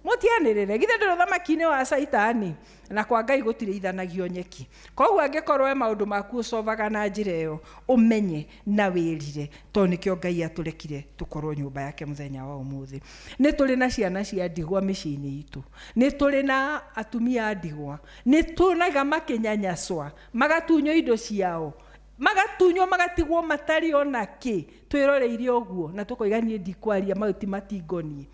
Mũtianĩrĩre, githĩ ndũrĩ ũthamaki-inĩ wa Caitani? Na kwa Ngai gũtirĩithanagio nyeki. Koguo angĩkorwo we maũndũ maku ũcovaga na njĩra ĩyo, ũmenye na wĩrire, tondũ nĩkĩo Ngai atũrekire tũkorwo nyũmba yake mũthenya wa ũmũthĩ. Nĩ tũrĩ na ciana cia ndigwa mĩciĩ-inĩ itũ, nĩ tũrĩ na atumia a ndigwa, nĩ tuonaga makĩnyanyaswa, magatunywo indo ciao, magatunywo magatigwo matarĩ ona kĩ, twĩroreire ũguo na tũkoiga niĩ ndikwaria, mau ti matingoniĩ.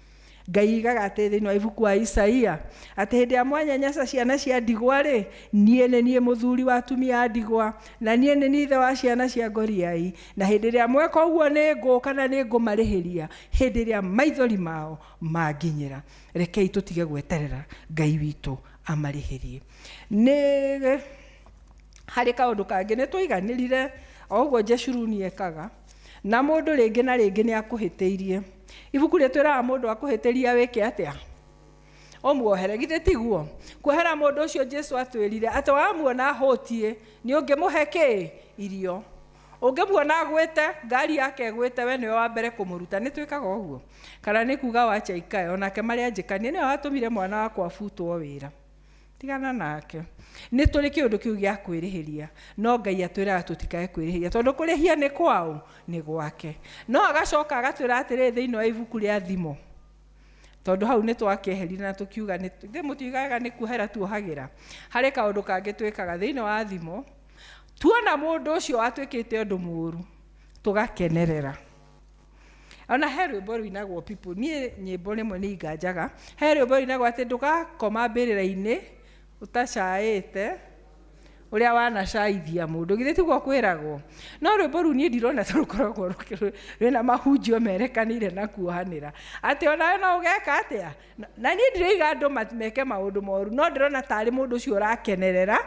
Ngai igaga atĩ thĩinĩ wa ibuku wa Isaia atĩ hĩndĩ ya mwanyanyasa ciana cia ndigwa rĩ, niĩ nĩ niĩ mũthuri wa atumia a ndigwa, na niĩ nĩ niĩ ithe wa ciana cia ngoriai, na hĩndĩ ĩrĩa mweka ũguo nĩ ngũka na nĩ ngũmarĩhĩria hĩndĩ ĩrĩa maithori mao manginyĩra. Rekei tũtige gweterera Ngai witũ amarĩhĩrie. Nĩ harĩ kaũndũ kangĩ nĩ twaiganĩrire o ũguo Jeshuruni ekaga, na mũndũ rĩngĩ na rĩngĩ nĩ akũhĩtĩirie. Ibuku rĩtwĩraga mũndũ akũhĩtĩria wĩke atĩa? Ũmuohere, githĩ tiguo? Kuohera mũndũ ũcio Jesu atwĩrire atĩ wamuona ahũtiĩ nĩ ũngĩmũhe kĩ? Irio. Ũngĩmuona agwĩte, ngari yake ĩgwĩte, we nĩwe wa mbere kũmũruta. Nĩ twĩkaga ũguo? Kana nĩ kuga wacha ikae, onake marĩa njĩkanie nĩwe watũmire mwana wakwa abutwo wĩra. Tigana nake. Nĩ tũrĩ kĩũndũ kĩu gĩa kwĩrĩhĩria, no Ngai atwĩraga tũtikae kwĩrĩhĩria, tondũ kũrĩhia nĩ kwaũ? Nĩ gwake. No agacoka agatwĩra atĩrĩrĩ thĩinĩ wa ibuku rĩa Thimo, tondũ hau nĩ twakĩeherire na tũkiuga nĩ mũtiugaga nĩ kuohera tuohagĩra. Harĩ kaũndũ kangĩ twĩkaga thĩinĩ wa Thimo, tuona mũndũ ũcio watuĩkĩte ũndũ mũũru, tũgakenerera. Ona he rwĩmbo rũinagwo people, niĩ nyĩmbo rĩmwe nĩ inganjaga, he rwĩmbo rũinagwo atĩ ndũgakoma mbĩrĩra-inĩ ũtacaĩte ũrĩa wanacaithia mũndũ. Githĩ tiguo kwĩragwo? No rwĩmbo rũu niĩ ndirona ta rũkoragwo rwĩna mahunjio merekanĩire na kuohanĩra. Atĩ onawe no ũgeka atĩa? Na niĩ ndiroiga andũ meke maũndũ moru, no ndĩrona tarĩ mũndũ ũcio ũrakenerera,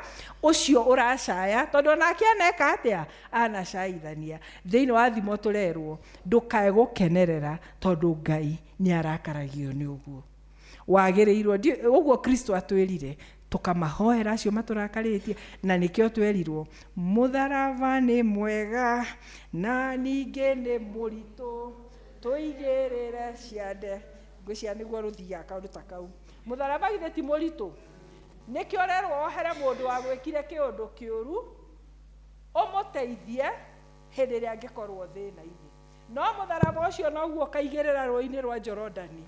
ũcio ũracaya, tondũ onake aneka atĩa? Anacaithania. Thĩinĩ wa Thimo tũrerwo, ndũkae gũkenerera tondũ Ngai nĩ arakaragio nĩ ũguo. Wagĩrĩirwo, ũguo Kristo atwĩrire, tũkamahoera acio matũrakarĩtie, na nĩkĩo twerirwo, mũtharaba nĩ mwega, na ningĩ nĩ mũritũ, tũigĩrĩre ciande. Ngwĩciria nĩguo rũthiaga kaũndũ ta kau. Mũtharaba githĩ ti mũritũ? Nĩkĩo ũrerwo wohere mũndũ wagwĩkire kĩũndũ kĩũru, ũmũteithie hĩndĩ ĩrĩa angĩkorwo thĩna-inĩ. No mũtharaba ũcio noguo ũkaigĩrĩra rũĩ-inĩ rwa Jorodani,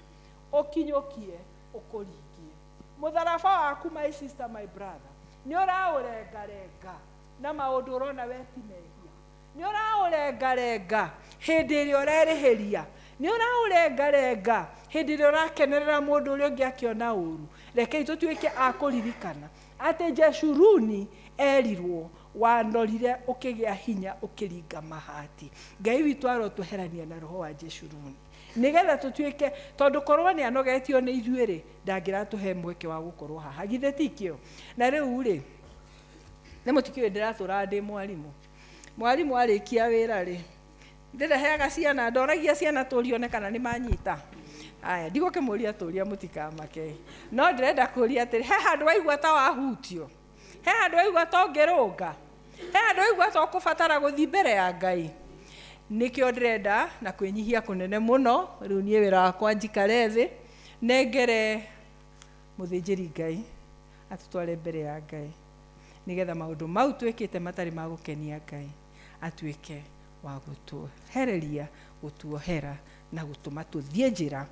ũkinyũkie, ũkũringie. Mũtharaba waku, my sister, my brother, nĩ ũraũrengarenga na maũndũ ũrona we ti mehia. Nĩ ũraũrengarenga hĩndĩ ĩrĩa ũrerĩhĩria. Nĩ ũraũrengarenga hĩndĩ ĩrĩa ũrakenerera mũndũ ũrĩa ũngĩ akĩona ũru. Rekei tũtuĩke a kũririkana atĩ Jeshuruni erirwo wanorire ũkĩgĩa hinya ũkĩringa mahati. Ngai witũ arotweherania na roho wa Jeshuruni nĩgetha tũtuĩke, tondũ korwo nĩ anogetio nĩ ithuĩ rĩ, ndangĩratũhe mweke wa gũkorwo haha. Githĩ ti kĩo? Na rĩu rĩ, nĩ mũtikĩũĩ ndĩratũraga ndĩ mwarimũ. Mwarimũ arĩkia wĩra rĩ, ndĩreheaga ciana, ndoragia ciana tũrione kana nĩ manyita. Aya, ndigũkĩmũria tũria mũtikamake. No ndĩrenda kũria atĩrĩ, he handũ waigua ta wahutio? He handũ waigua ta ũngĩrũnga? He handũ waigua ta ũkũbatara gũthiĩ mbere ya Ngai? Nĩkĩo ndĩrenda na kwĩnyihia kũnene mũno, rĩu niĩ wĩra wakwa njikare thĩ, nengere mũthĩnjĩri Ngai atũtware mbere ya Ngai, nĩgetha maũndũ mau twĩkĩte matarĩ ma gũkenia Ngai atuĩke wa gũtũhereria, gũtuohera na gũtũma tũthiĩ njĩra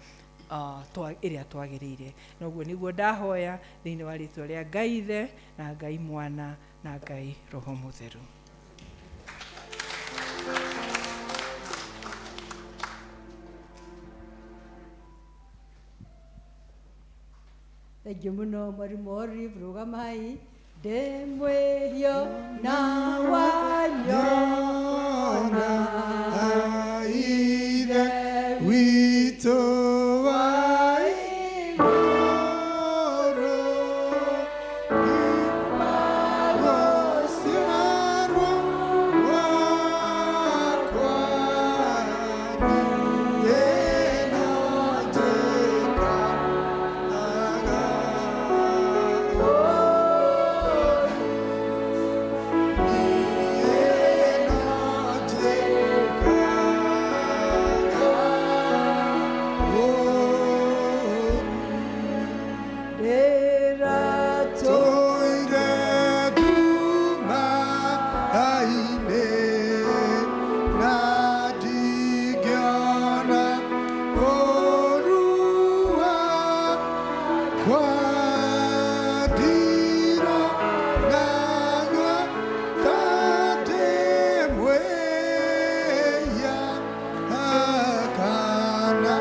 ĩrĩa twagĩrĩire. Noguo nĩguo ndahoya thĩinĩ wa rĩtwa rĩa Ngai Ithe na Ngai Mwana na Ngai Roho Mũtheru. Thengiũ mũno mwarimũ Olive, rũgamai. Ndĩ mwĩhio na wanyona Ithe witũ wa igũrũ, gũciarwo gwakwa niĩ no njĩkaga ũũru, niĩ no njĩkaga ũũru. Ndĩratũire Toire nduma-inĩ na ndingĩona ũũru wakwa, ndironaga ta ndĩ mwĩhia kana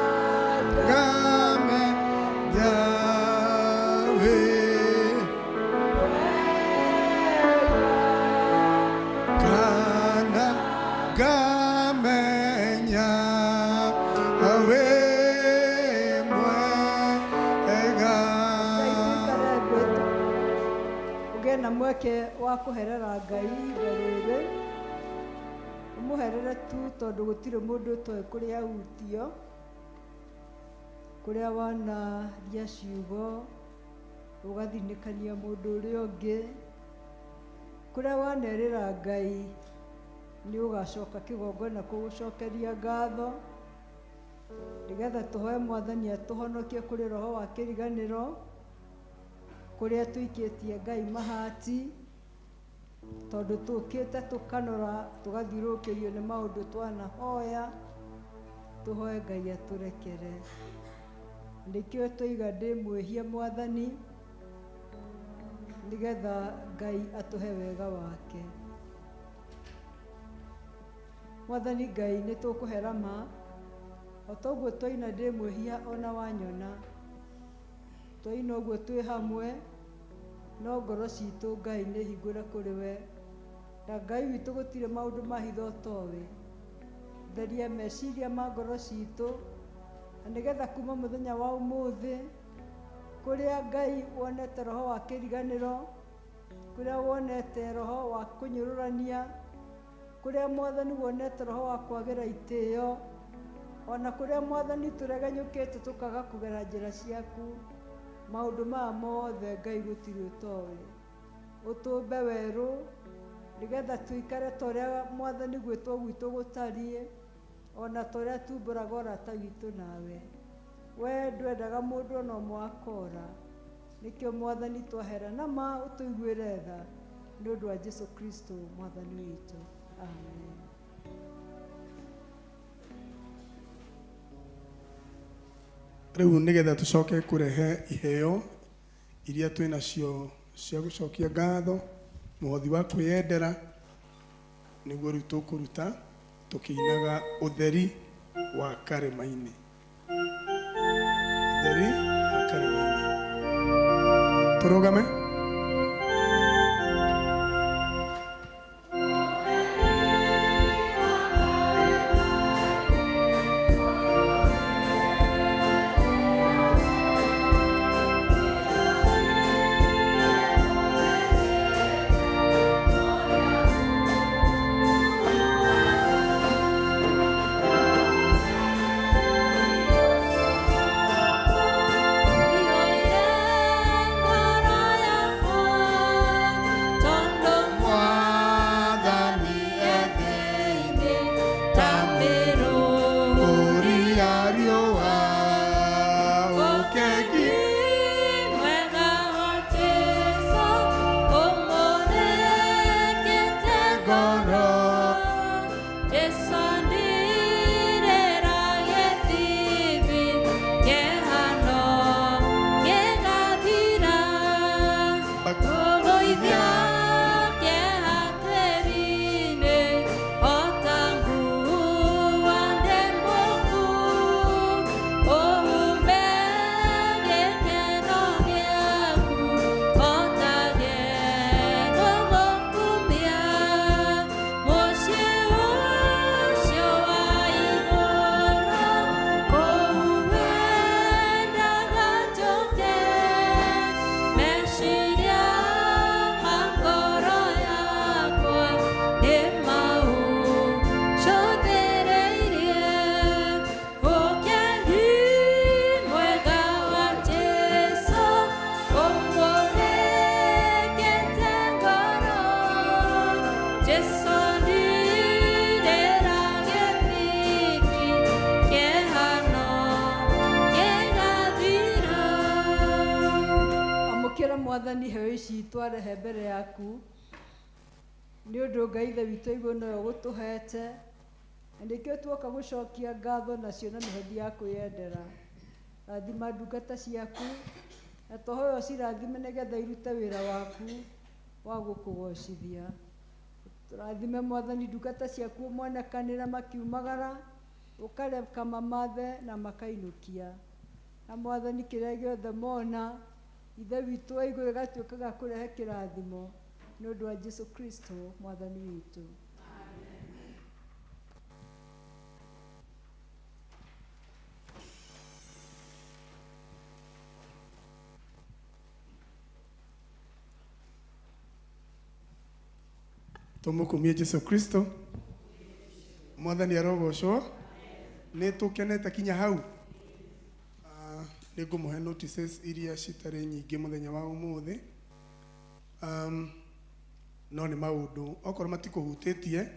ngamenya wĩ kana ngamenya wĩ mwega. Ũgĩe na mweke wa kũherera Ngai ihinda rĩrĩ, ũmũherere tu tondũ gũtirĩ mũndũ ũtoĩ kũrĩa ahutio, kũrĩa wanaria ciugo ũgathinĩkania mũndũ ũrĩa ũngĩ, kũrĩa wanerĩra Ngai nĩ ũgacoka kĩgongona kũgũcokeria ngatho, nĩgetha tũhoe Mwathani atũhonokie kũrĩ roho wa kĩriganĩro. Kũrĩa tũikĩtie Ngai mahati, tondũ tũkĩte tũkanora tũgathiũrũrũkĩrio nĩ maũndũ twanahoya, tũhoe Ngai atũrekere. Nĩkĩo tũiga ndĩ mwĩhia Mwathani, nĩgetha Ngai atũhe wega wake. Mwathani Ngai nĩ tũkũhera ma, o toguo twaina ndĩ mwĩhia ona wanyona. Twaina ũguo twĩ hamwe, no ngoro citũ Ngai nĩ hingũre kũrĩ we. Na Ngai witũ gũtirĩ maũndũ ma hitho ũtoĩ. Theria meciria ma ngoro citũ, na nĩgetha kuma mũthenya wa ũmũthĩ, kũrĩa Ngai wonete roho wa kĩriganĩro, kũrĩa wonete roho wa kũnyũrũrania, kũrĩa Mwathani wonete roho wa kwagĩra itĩo, ona kũrĩa Mwathani tũregenyũkĩte tũkaga kũgera njĩra ciaku, maũndũ maya mothe Ngai gũtirĩ ũtoĩ. Ũtũmbe werũ, nĩgetha tũikare ta ũrĩa Mwathani gwĩtwo gwitũ gũtariĩ, ona ta ũrĩa tumbũraga ũrata witũ nawe. We ndwendaga mũndũ ona ũmwe akora. Nĩkĩo Mwathani twahera na ma ũtũiguĩre tha, nĩ ũndũ wa Jesu Kristo Mwathani witũ. Amen. Rĩu nĩgetha tũcoke kũrehe iheo iria twĩ nacio cia gũcokia ngatho, mũhothi wa kwĩyendera nĩguo rĩu tũkũruta tũkĩinaga ũtheri wa karĩma-inĩ. Ũtheri wa karĩma-inĩ. Tũrũgame. Amũkĩra Mwathani iheo ici twarehe mbere yaku, nĩ ũndũ Ngai Ithe witũ igũrũ nowe ũgũtũhete, na nĩkĩo tuoka gũcokia ngatho nacio na mĩhothi ya kwĩyendera. Rathima ndungata ciaku, na twahoya ũcirathime nĩgetha irute wĩra waku wa gũkũgocithia. Tũrathime Mwathani ndungata ciaku monekanĩra makiumagara, ũkareka mamathe na makainũkia. Na Mwathani kĩrĩa gĩothe mona, Ithe witũ wa igũrũ gĩgatuĩka gĩa kũrehe kĩrathimo nĩ ũndũ wa Jesu Kristo Mwathani witũ. Tũmũkumie Jesu Kristo. Mwathani arogocwo. Nĩ tũkenete kinya hau. Nĩ ngũmũhe notices iria citarĩ nyingĩ mũthenya wa ũmũthĩ. No nĩ maũndũ okorwo matikũhutĩtie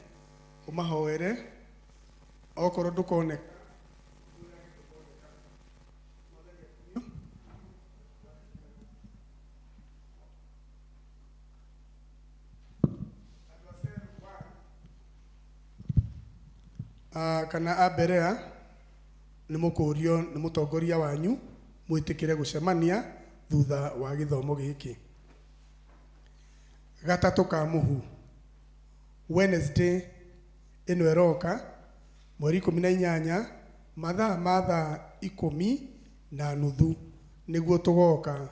ũmahoere, okorwo ndũkoneka. Kana a Berea nĩ mũkũrio nĩ mũtongoria wanyu mwĩtĩkĩre gũcemania thutha wa gĩthomo gĩkĩ. Gatatũ ka mũhu, Wednesday ĩno ĩroka mweri 18 mathaa ma thaa 10:30 nĩguo tũgoka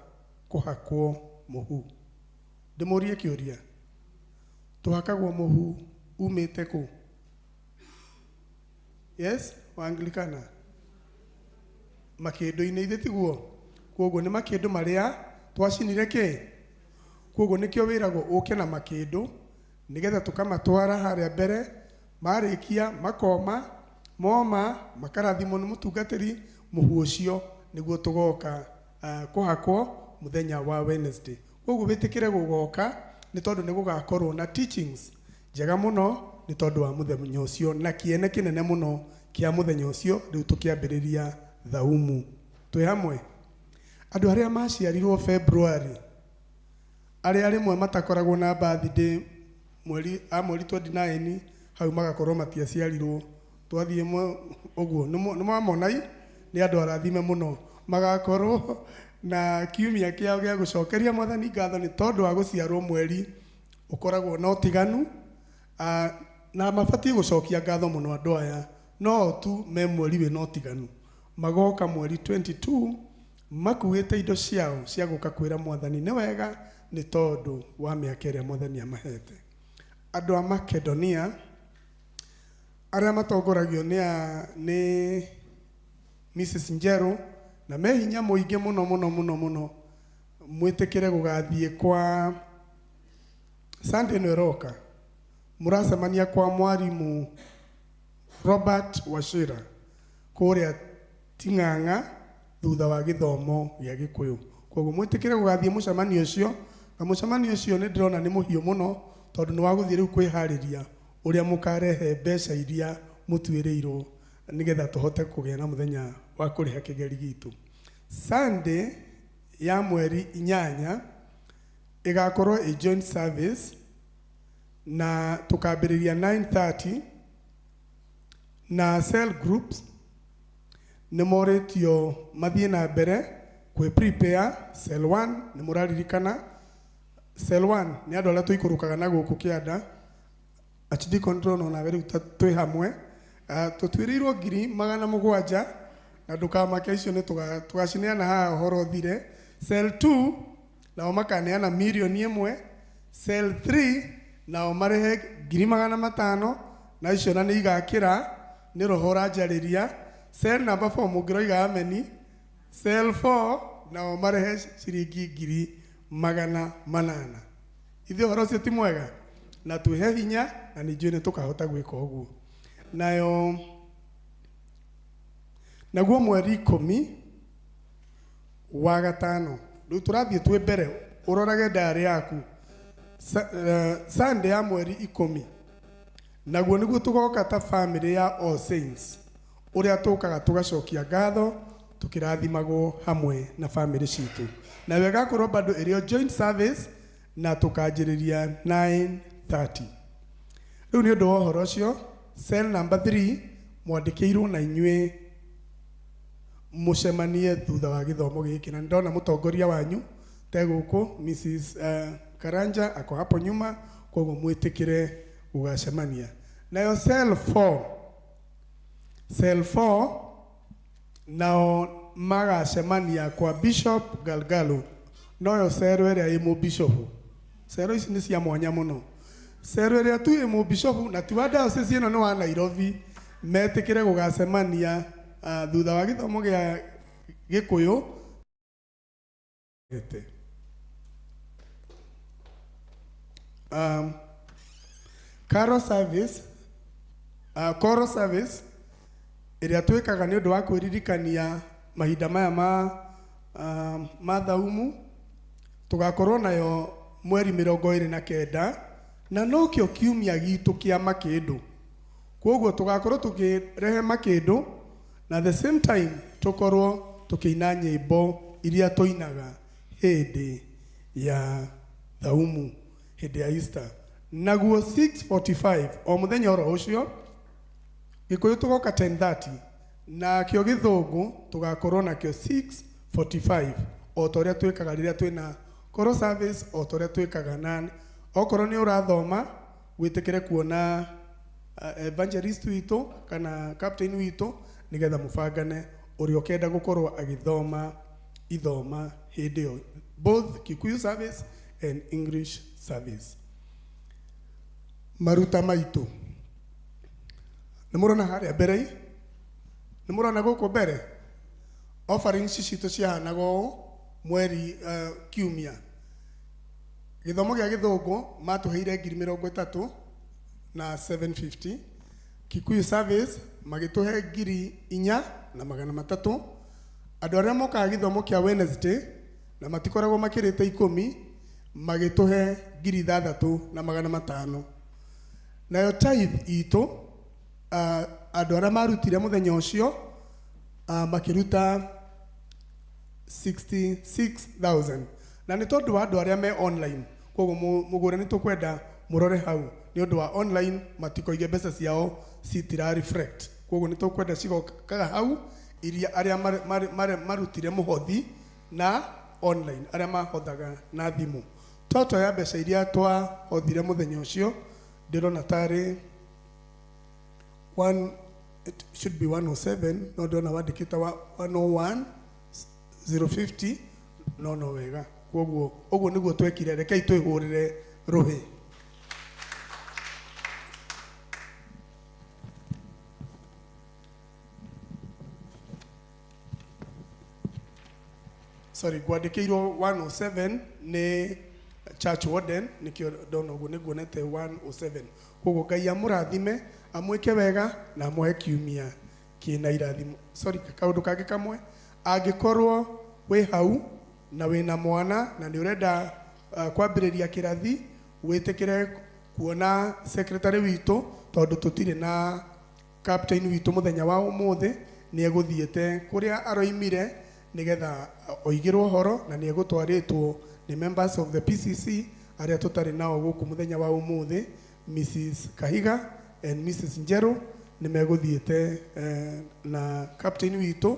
kũhakwo mũhu. Ndĩmũrie kĩũria, tũhakagwo mũhu umĩte kũ? Yes, wa Anglikana makĩndũ-inĩ ithe tiguo? Koguo nĩ makĩndũ marĩa twacinire kĩ? Koguo nĩkĩo wĩragwo ũke na makĩndũ nĩgetha tũkamatwara harĩa mbere, marĩkia makoma, moma makarathimwo nĩ mũtungatĩri, mũhu ũcio nĩguo tũgoka kũhakwo mũthenya wa Wednesday. Koguo wĩtĩkĩre gũgoka nĩ tondũ nĩ gũgakorwo na teachings njega mũno nĩ tondũ wa mũthenya ũcio na kĩene kĩnene mũno kĩa mũthenya ũcio rĩu tũkĩambĩrĩria thaumu. Twĩ hamwe? Andũ arĩa maciarirwo February, arĩa rĩmwe matakoragwo na birthday mweri a mweri 29 hau magakorwo matiaciarirwo, twathiĩ ũguo nĩ mwamonai nĩ andũ arathime mũno, magakorwo na kiumia kĩao gĩa gũcokeria mwathani ngatho nĩ tondũ wa gũciarwo mweri ũkoragwo na ũtiganu, na mabatiĩ gũcokia ngatho mũno andũ aya no tu me mweri wĩna ũtiganu, magoka mweri 22 makuĩte indo ciao cia gũka kwĩra mwathani nĩ wega nĩ tondũ wa mĩaka ĩrĩa mwathani amahete. Andũ a Makedonia arĩa matongoragio nĩ Mrs. Njeru na me hinya mũingĩ mũno mũno mũno mũno, mwĩtĩkĩre gũgathiĩ kwa Sunday ĩno ĩroka, mũracemania kwa mwarimũ Robert Wachira kũrĩa Ting'ang'a thutha wa gĩthomo gĩa Gĩkũyũ. Koguo mwĩtĩkĩre gũgathiĩ mũcemanio ũcio, na mũcemanio ũcio nĩ ndĩrona nĩ mũhiũ mũno tondũ nĩ wa gũthiĩ rĩu kwĩharĩria ũrĩa mũkarehe mbeca iria mũtuĩrĩirwo nĩgetha tũhote kũgĩa na mũthenya wa kũrĩha kĩgeri gitũ. Sunday ya mweri 8 ĩgakorwo ĩ joint service na tũkambĩrĩria 9:30 na cell groups nĩ morĩtio mathiĩ na mbere kwĩ prepare. Cell 1 nĩ mũraririkana, cell 1 nĩ andũ arĩa tũikũrũkaga na gũkũ kĩanda. Archdeacon ndĩrona onawe rĩu ta twĩ hamwe, tũtuĩrĩirwo 700,000 na ndũkamake icio nĩ tũgacineana haha ũhoro ũthire. Cell 2 nao makaneana 1 million, cell 3 nao marehe 500,000 na icio na nĩ igakĩra nĩ roho ũranjarĩria. Cell number 4 mũngĩroiga ameni. Cell 4 nao marehe ciringi 800,000. Ithuĩ ũhoro ũcio ti mwega na twĩhe hinya na nĩ njũĩ nĩ tũkahota gwĩka ũguo. Nayo naguo mweri 10 wa gatano rĩu tũrathiĩ twĩ mbere, ũrorage diary yaku. Sunday ya mweri 10 naguo nĩguo tũgoka ta family ya All Saints ũrĩa tũkaga tũgacokia ngatho tũkĩrathimagwo hamwe na family citũ, nayo ĩgakorwo bado ĩrĩ o joint service na tũkanjĩrĩria 9:30. Rĩu nĩ ũndũ wa ũhoro ũcio, cell number 3 mwandĩkĩirwo na inyuĩ mũcemanie thutha wa gĩthomo gĩkĩ, na ndona mũtongoria wanyu te gũkũ Mrs. Karanja ako hapo nyuma, koguo mwĩtĩkĩre gũgacemania. Nayo cell 4, cell 4 nao magacemania kwa Bishop Galgalo, noyo cero ĩrĩa ĩ mũbishopu. Cero ici nĩ cia mwanya mũno, cero ĩrĩa tu ĩ mũbishopu na ti wa diocese ĩno, nĩ wa Nairobi, metĩkĩre gũgacemania thutha wa gĩthomo gĩa Gĩkũyũ. Ete. Carol service, choral service ĩrĩa twĩkaga nĩ ũndũ wa kwĩririkania mahinda maya ma thaumu tũgakorwo nayo mweri 29 na nokĩo kiumia gitũ kĩa makĩndũ. Koguo tũgakorwo tũkĩrehe makĩndũ na the same time tũkorwo tũkĩina nyĩmbo iria tũinaga hĩndĩ ya thaumu, hĩndĩ ya Easter. Naguo 6:45 o mũthenya oro ũcio. Gĩkũyũ tũgoka 10:30 nakĩo gĩthũngũ tũgakorwo nakĩo 6:45 o ta ũrĩa twĩkaga rĩrĩa twĩna choral service o ta ũrĩa twĩkaga na okorwo nĩ ũrathoma wĩtĩkĩre kuona evangelist witũ kana captain witũ nĩgetha mũbangane ũrĩa ũkenda gũkorwo agĩthoma ithoma hĩndĩ ĩyo, both Kikuyu service and English service. Maruta maitũ nĩ mũrona harĩa mbere nĩ mũrona gũkũ mbere offerings citũ ciahanaga ũũ mweri kiumia. Gĩthomo gĩa gĩthũngũ matũheire ngiri mĩrongo ĩtatũ na 750. Kikuyu service magĩtũhe 4,300. Andũ arĩa mokaga gĩthomo kĩa Wednesday na matikoragwo makĩrĩte 10 magĩtũhe 6,500. Nayo tithe itũ andũ arĩa marutire mũthenya ũcio makĩruta 66,000 na nĩ tondũ wa andũ arĩa me online koguo mũgũre nĩ tũkwenda mũrore hau nĩ ũndũ wa online matikoige mbeca ciao citira reflect koguo nĩ tũkwenda cigokaga hau iria arĩa marutire mũhothi na online arĩa mahothaga na thimũ. Toto ya mbeca iria twahothire mũthenya ũcio ndĩrona tarĩ one, it should be 107 no ndĩrona wandĩkĩte wa 101 050 no wega koguo ũguo nĩguo twekire. Rekei twĩhũrĩre rũhĩ. Sorry, ngwandĩkĩirwo 107 nĩ church warden nĩkĩo ndona ũguo nĩnguonete 107. Koguo Ngai amũrathime amwĩke wega na amũhe kiumia kĩna irathimo. Sorry, kaũndũ kangĩ kamwe, angĩkorwo wĩ hau na wĩna mwana na nĩ ũrenda kwambĩrĩria kĩrathi wĩtĩkĩre kuona secretary witũ tondũ tũtirĩ na captain witũ mũthenya wa ũmũthĩ nĩ egũthiĩte kũrĩa aroimire nĩgetha oigĩrwo ũhoro na nĩ egũtwarĩtwo nĩ members of the PCC arĩa tũtarĩ nao gũkũ mũthenya wa ũmũthĩ, Mrs Kahiga and Mrs Njeru nĩ megũthiĩte na captain witũ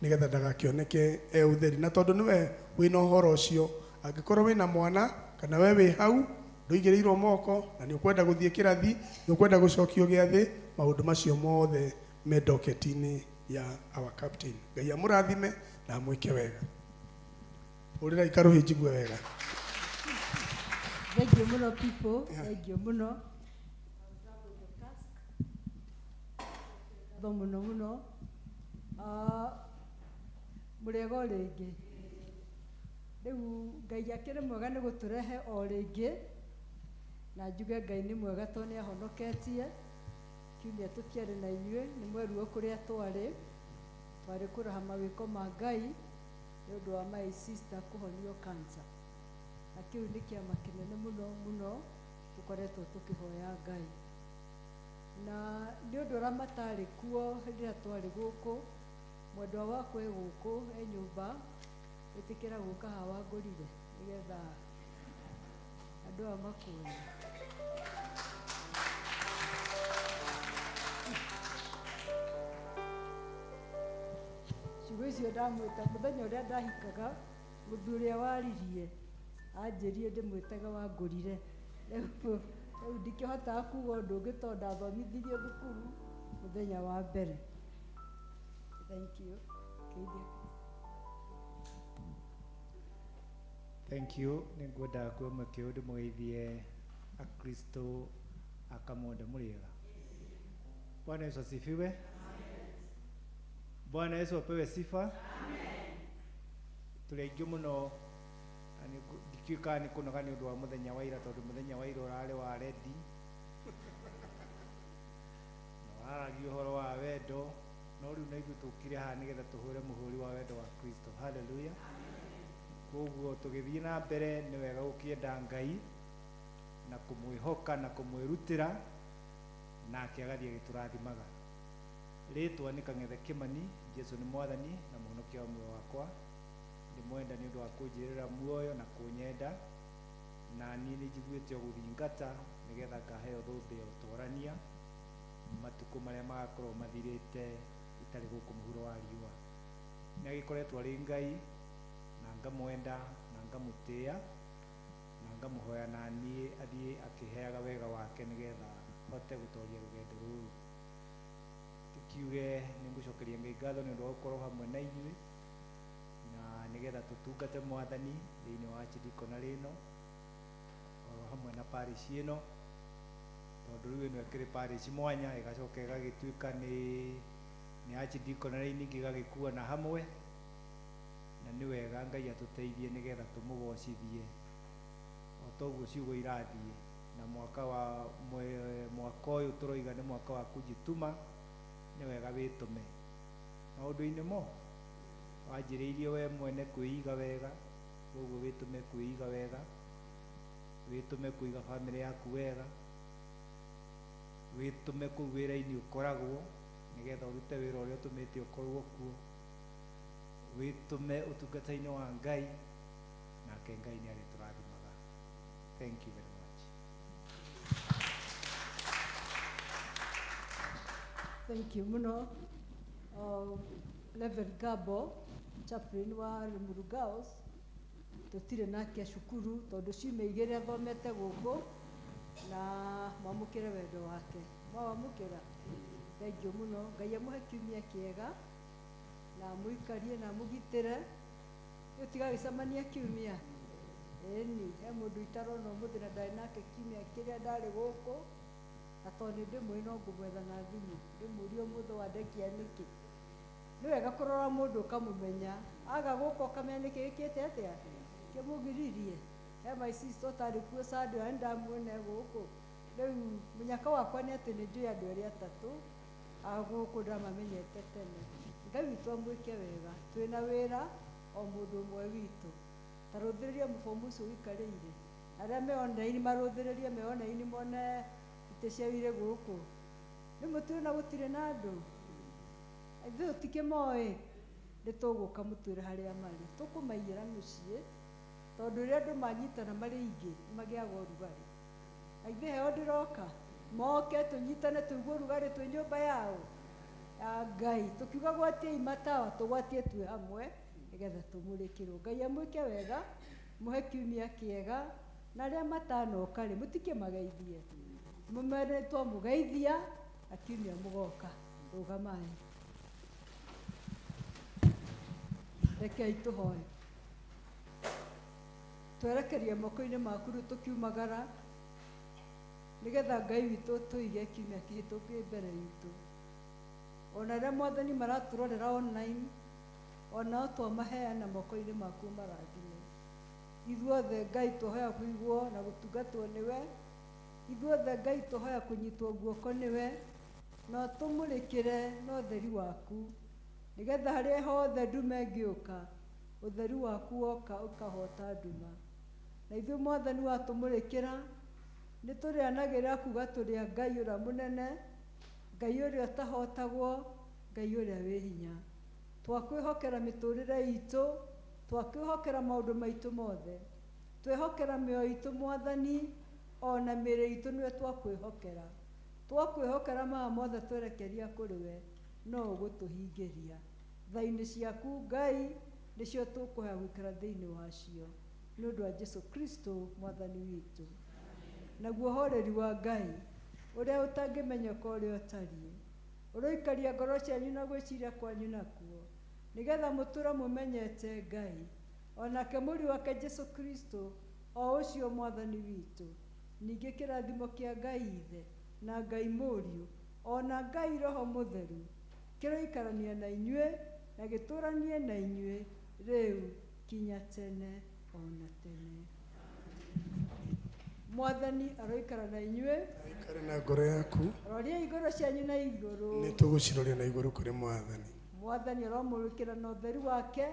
nĩgetha ndagakĩoneke e ũtheri na tondũ nĩwe wĩna ũhoro ũcio angĩkorwo wĩna mwana kana we wĩ hau ndũigĩrĩirwo moko na nĩ ũkwenda gũthiĩ kĩrathi nĩ ũkwenda gũcokio gĩathĩ maũndũ macio mothe me docket-inĩ ya our captain. Ngai amũrathime na amwĩke wega. Hũrĩrai karũhĩ njigue wega. Thank you mũno people, thank you mũno. Tho mũno mũno. Mũrĩega o rĩngĩ. Rĩu Ngai akĩrĩ mwega nĩ gũtũrehe o rĩngĩ. Na njuge Ngai nĩ mwega tondũ nĩ ahonoketie. Kiumia tũtiarĩ na inyuĩ nĩ mweruo kũrĩa twarĩ. Twarĩ kũraha mawĩko ma Ngai nĩ ũndũ wa my sister kũhonio cancer. Na kĩu nĩ kĩama kĩnene mũno mũno tũkoretwo tũkĩhoya Ngai. Na nĩ ũndũ ũrĩa matarĩ kuo hĩndĩ ĩrĩa twarĩ gũkũ, mwendwa wakwa e gũkũ e nyũmba, ĩtĩkĩra gũka haha wangũrire nĩgetha andũ aya makuone. Ciugo icio ndamwĩta mũthenya ũrĩa ndahikaga mũthuri ũrĩa waririe anjĩrire ndĩmwĩtage wangũrire. Rĩu ndikĩhotaga kuga ũndũ ũngĩ tondũ ndathomithirio thukuru mũthenya wa mbere. Thank you. Geithia. Thank you. Nĩngwenda kuoya mweke ũyũ ndĩmũgeithie Akristo a Kamonda mũrĩega. Bwana Yesu asifiwe. Bwana Yesu apewe sifa. Tũrĩ aingĩ mũno na ndikĩũĩ kana nĩ kũnoga nĩ ũndũ wa mũthenya wa ira tondũ mũthenya wa ira ũrarĩ wa rendi na waragia ũhoro wa wendo no rĩu na ithuĩ tũkire haha nĩgetha tũhũre mũhũri wa wendo wa Kristo. Hallelujah. Koguo tũgĩthiĩ na mbere nĩ wega gũkĩenda Ngai na kũmwĩhoka na kũmwĩrutĩra nake agathiĩ agĩtũrathimaga. Rĩtwa nĩ Kang'ethe Kĩmani, Jesu nĩ mwathani na mũhonokia wa muoyo wakwa. Ndĩmwenda nĩ ũndũ wa kũnjĩrĩra muoyo na kũnyenda na niĩ nĩ njiguĩte o gũthingata nĩgetha ngaheo thũmbĩ ya ũtorania Matukũ marĩa magakorwo mathirĩte itarĩ gũkũ mũhuro wa riũa. Nĩ agĩkoretwo arĩ Ngai na ngamwenda na ngamũtĩĩa na ngamũhoya na niĩ athiĩ akĩheaga wega wake nĩgetha hote gũtoria rũgendo rũrũ. Tũkiuge nĩ ngũcokeria Ngai ngatho nĩ ũndũ wa gũkorwo hamwe na inyuĩ na nĩgetha tũtungate Mwathani thĩinĩ wa archdeaconry ĩno oro hamwe na parish ĩno, tondũ rĩu ĩno ĩkĩrĩ parish mwanya ĩgacoka ĩgagĩtuĩka nĩ archdeaconry ningĩ ĩgagĩkuana hamwe, na nĩ wega Ngai atũteithie nĩgetha tũmũgocithie o toguo ciugo irathiĩ. Na mwaka wa mwaka ũyũ tũroiga nĩ mwaka wa kujituma, nĩ wega wĩtũme maũndũ-inĩ mo wanjĩrĩirie we mwene kwĩiga wega, koguo wĩtũme kwĩiga wega, wĩtũme kũiga bamĩrĩ yaku wega, wĩtũme kũu wĩra-inĩ ũkoragwo nĩgetha ũrute wĩra ũrĩa ũtũmĩte ũkorwo kuo, wĩtũme ũtungata-inĩ wa Ngai, nake Ngai nĩ arĩtũrathimaga. Thank you very much. Thank you muno. Reverend Gabo, chaplain wa Limuru Girls, tutire nake cukuru tondu ciumia igĩrĩ athomete gũkũ na mwamũkĩre wendo wake. Mwawamũkĩra? Thank you mũno. Ngai amũhe kiumia kĩega na amũikarie na amũgitĩre. Rĩu tigagĩcemania kiumia. Ĩni, he mũndũ itarona ũmũthĩ na ndarĩ nake kiumia kĩrĩa ndarĩ gũkũ, na tondũ nĩ ndĩmũĩ no ngũmwetha na thimũ ndĩmũrie ũmũthĩ wandekia nĩkĩ. Nĩ wega kũrora mũndũ ũkamũmenya, aga gũka ũkamenya nĩkĩ gĩkĩte atĩa kĩmũgiririe. He my sister ũtarĩ kuo Sunday na nĩndamuona e gũkũ. Rĩu mũnyaka wakwa nĩ atĩ nĩ njũĩ andũ erĩ atatũ a gũkũ ndamamenyete tene. Ngai witũ amwĩke wega. Twĩna wĩra o mũndũ ũmwe witũ. Ta rũthĩrĩria mũbomu ũcio ũikarĩire. Arĩa me online marũthĩrĩrie me online mone itĩ ciao irĩ gũkũ. Nĩ mũtwĩre na gũtirĩ na andũ. Ithuĩ tũtikĩmoĩ. Nĩ tũgũka mũtwĩre harĩa marĩ. Tũkũmaiyĩra mũciĩ tondũ rĩrĩa andũ manyitana marĩ aingĩ nĩ magĩaga ũrugarĩ. Na ithuĩ heo ndĩroka moke tũnyitane tũigue ũrugarĩ twĩ nyũmba yao ya Ngai. Tũkiuga gwatiei matawa tũgwatie twĩ hamwe nĩgetha tũmũrĩkĩrwo. Ngai amwĩke wega, mũhe kiumia kĩega, na arĩa matanoka rĩ mũtikĩmageithie. Mũmere twamũgeithia na kiumia mũgoka. Rũgamai. Rekei tũhoe. Twerekerie moko-inĩ maku rĩu tũkiumagara nĩgetha Ngai witũ tũige kiumia kĩhĩtũku mbere itũ. Ona arĩa Mwathani maratũrorera online, onao twamaheana moko-inĩ maku marathime. Ithuothe Ngai tũhoya kũigwo na gũtungatwo nĩwe. Ithuothe Ngai tũhoya kũnyitwo guoko nĩwe, na ũtũmũrĩkĩre na ũtheri waku, nĩgetha harĩa hothe nduma ĩngĩũka, ũtheri waku woka ũkahota nduma. Na ithuĩ Mwathani watũmũrĩkĩra, nĩ tũrĩanagĩrĩra kuga tũrĩ a Ngai ũrĩa mũnene, Ngai ũrĩa ũtahotagwo, Ngai ũrĩa wĩ hinya. Twakwĩhokera mĩtũrĩre itũ, twakwĩhokera maũndũ maitũ mothe. Twehokera mĩoyo itũ Mwathani, ona mĩĩrĩ itũ nĩwe twakwĩhokera. Twakwĩhokera maya mothe twerekeria kũrĩ we, no ũgũtũhingĩria. Tha-inĩ ciaku Ngai nĩcio tũkũhoya gũikara thĩinĩ wacio. Nĩ ũndũ wa Jesu Kristo Mwathani witũ. Naguo ũhoreri wa Ngai ũrĩa ũtangĩmenyeka ũrĩa ũtariĩ, ũroikaria ngoro cianyu na gwĩciria kwanyu nakuo, nĩgetha mũtũre mũmenyete Ngai, onake mũriũ wake Jesu Kristo, o ũcio Mwathani witũ. Ningĩ kĩrathimo kĩa Ngai Ithe na Ngai Mũriũ, ona Ngai Roho Mũtheru, kĩroikarania na inyuĩ na gĩtũranie na inyuĩ rĩu kinya tene ona tene. Mwathani aroikara na inyuĩ. Aikare na ngoro yaku. Roriai ngoro cianyu na igũrũ. Nĩ tũgũciroria na igũrũ kũrĩ Mwathani. Mwathani aromũrĩkĩra na ũtheri wake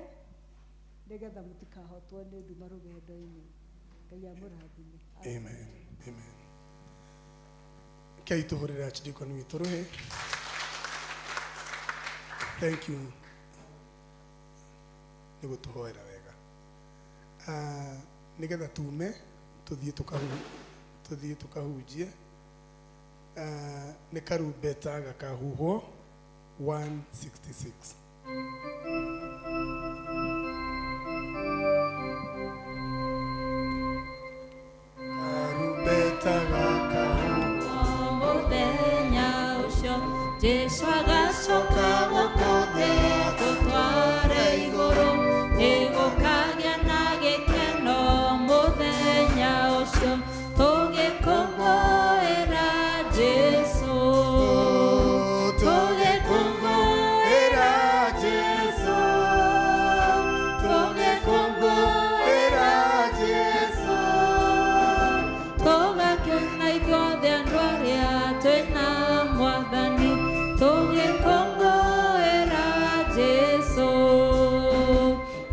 nĩgetha mũtikahotwo nĩ nduma rũgendo-inĩ. Ngai amũrathime. Amen. Amen. Kei tũhũrĩre archdeacon witũ rũhĩ. Thank you nĩ gũtũhoera wega. Nĩgetha tume tũthiĩ tũkahunjie. Nĩ karumbeta gakahuhwo 166. Karumbeta gakahuhwo Mũthenya ũcio Jesũ agacoka gũkũ thĩ tũtware igũrũ, nĩgũkagĩa na gĩkeno mũthenya ũcio tũgĩkũngũĩra Jesũ, tũgĩkũngũĩra Jesũ, tũgĩkũngũĩra Jesũ, tũgakena ithuothe andũ arĩa twĩna Mwathani, tũgĩkũngũĩra Jesũ.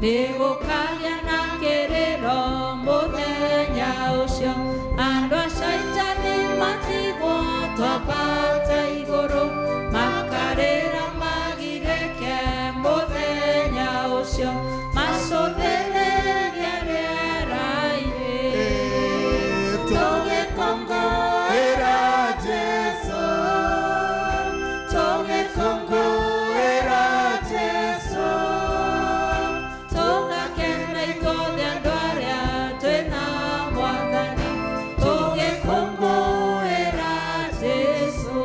Nĩgũkagĩa na kĩrĩro mũthenya ũcio, andũ a Shaitani matigwo twambata igũrũ, makarĩra magirĩke mũthenya ũcio, macũthĩrĩrie rĩera-inĩ. Tũgĩkũngũĩra Jesũ, tũgĩkũngũĩra Jesũ, tũgakena ithuothe andũ arĩa twĩna Mwathani, tũgĩkũngũĩra Jesũ,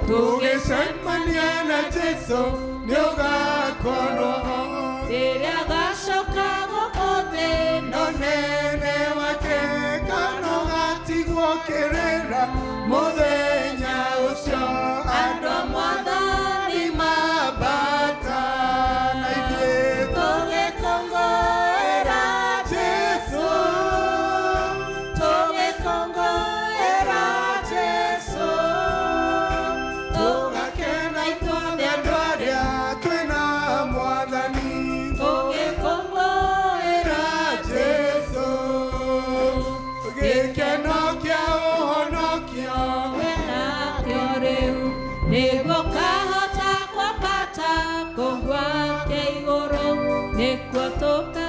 Tũgĩcemania na Jesũ nĩ ũgakorwo ho. Rĩrĩa agacoka gũkũ thĩ No nene wake kana ũgatigwo kĩrĩra mũthenya ũcio, andũ a Mwathani mambata na ithuĩ tũgĩkũngũĩra Jesũ, tũgĩkũngũĩra Jesũ, tũgakena ithuothe andũ arĩa twĩna Mwathani, tũgĩkũngũĩra Jesũ, gĩkeno kĩa ũhonokio nakĩo rĩu, nĩguo kahota kwambata kũu gwake igũrũ, nĩkuo tũkagĩa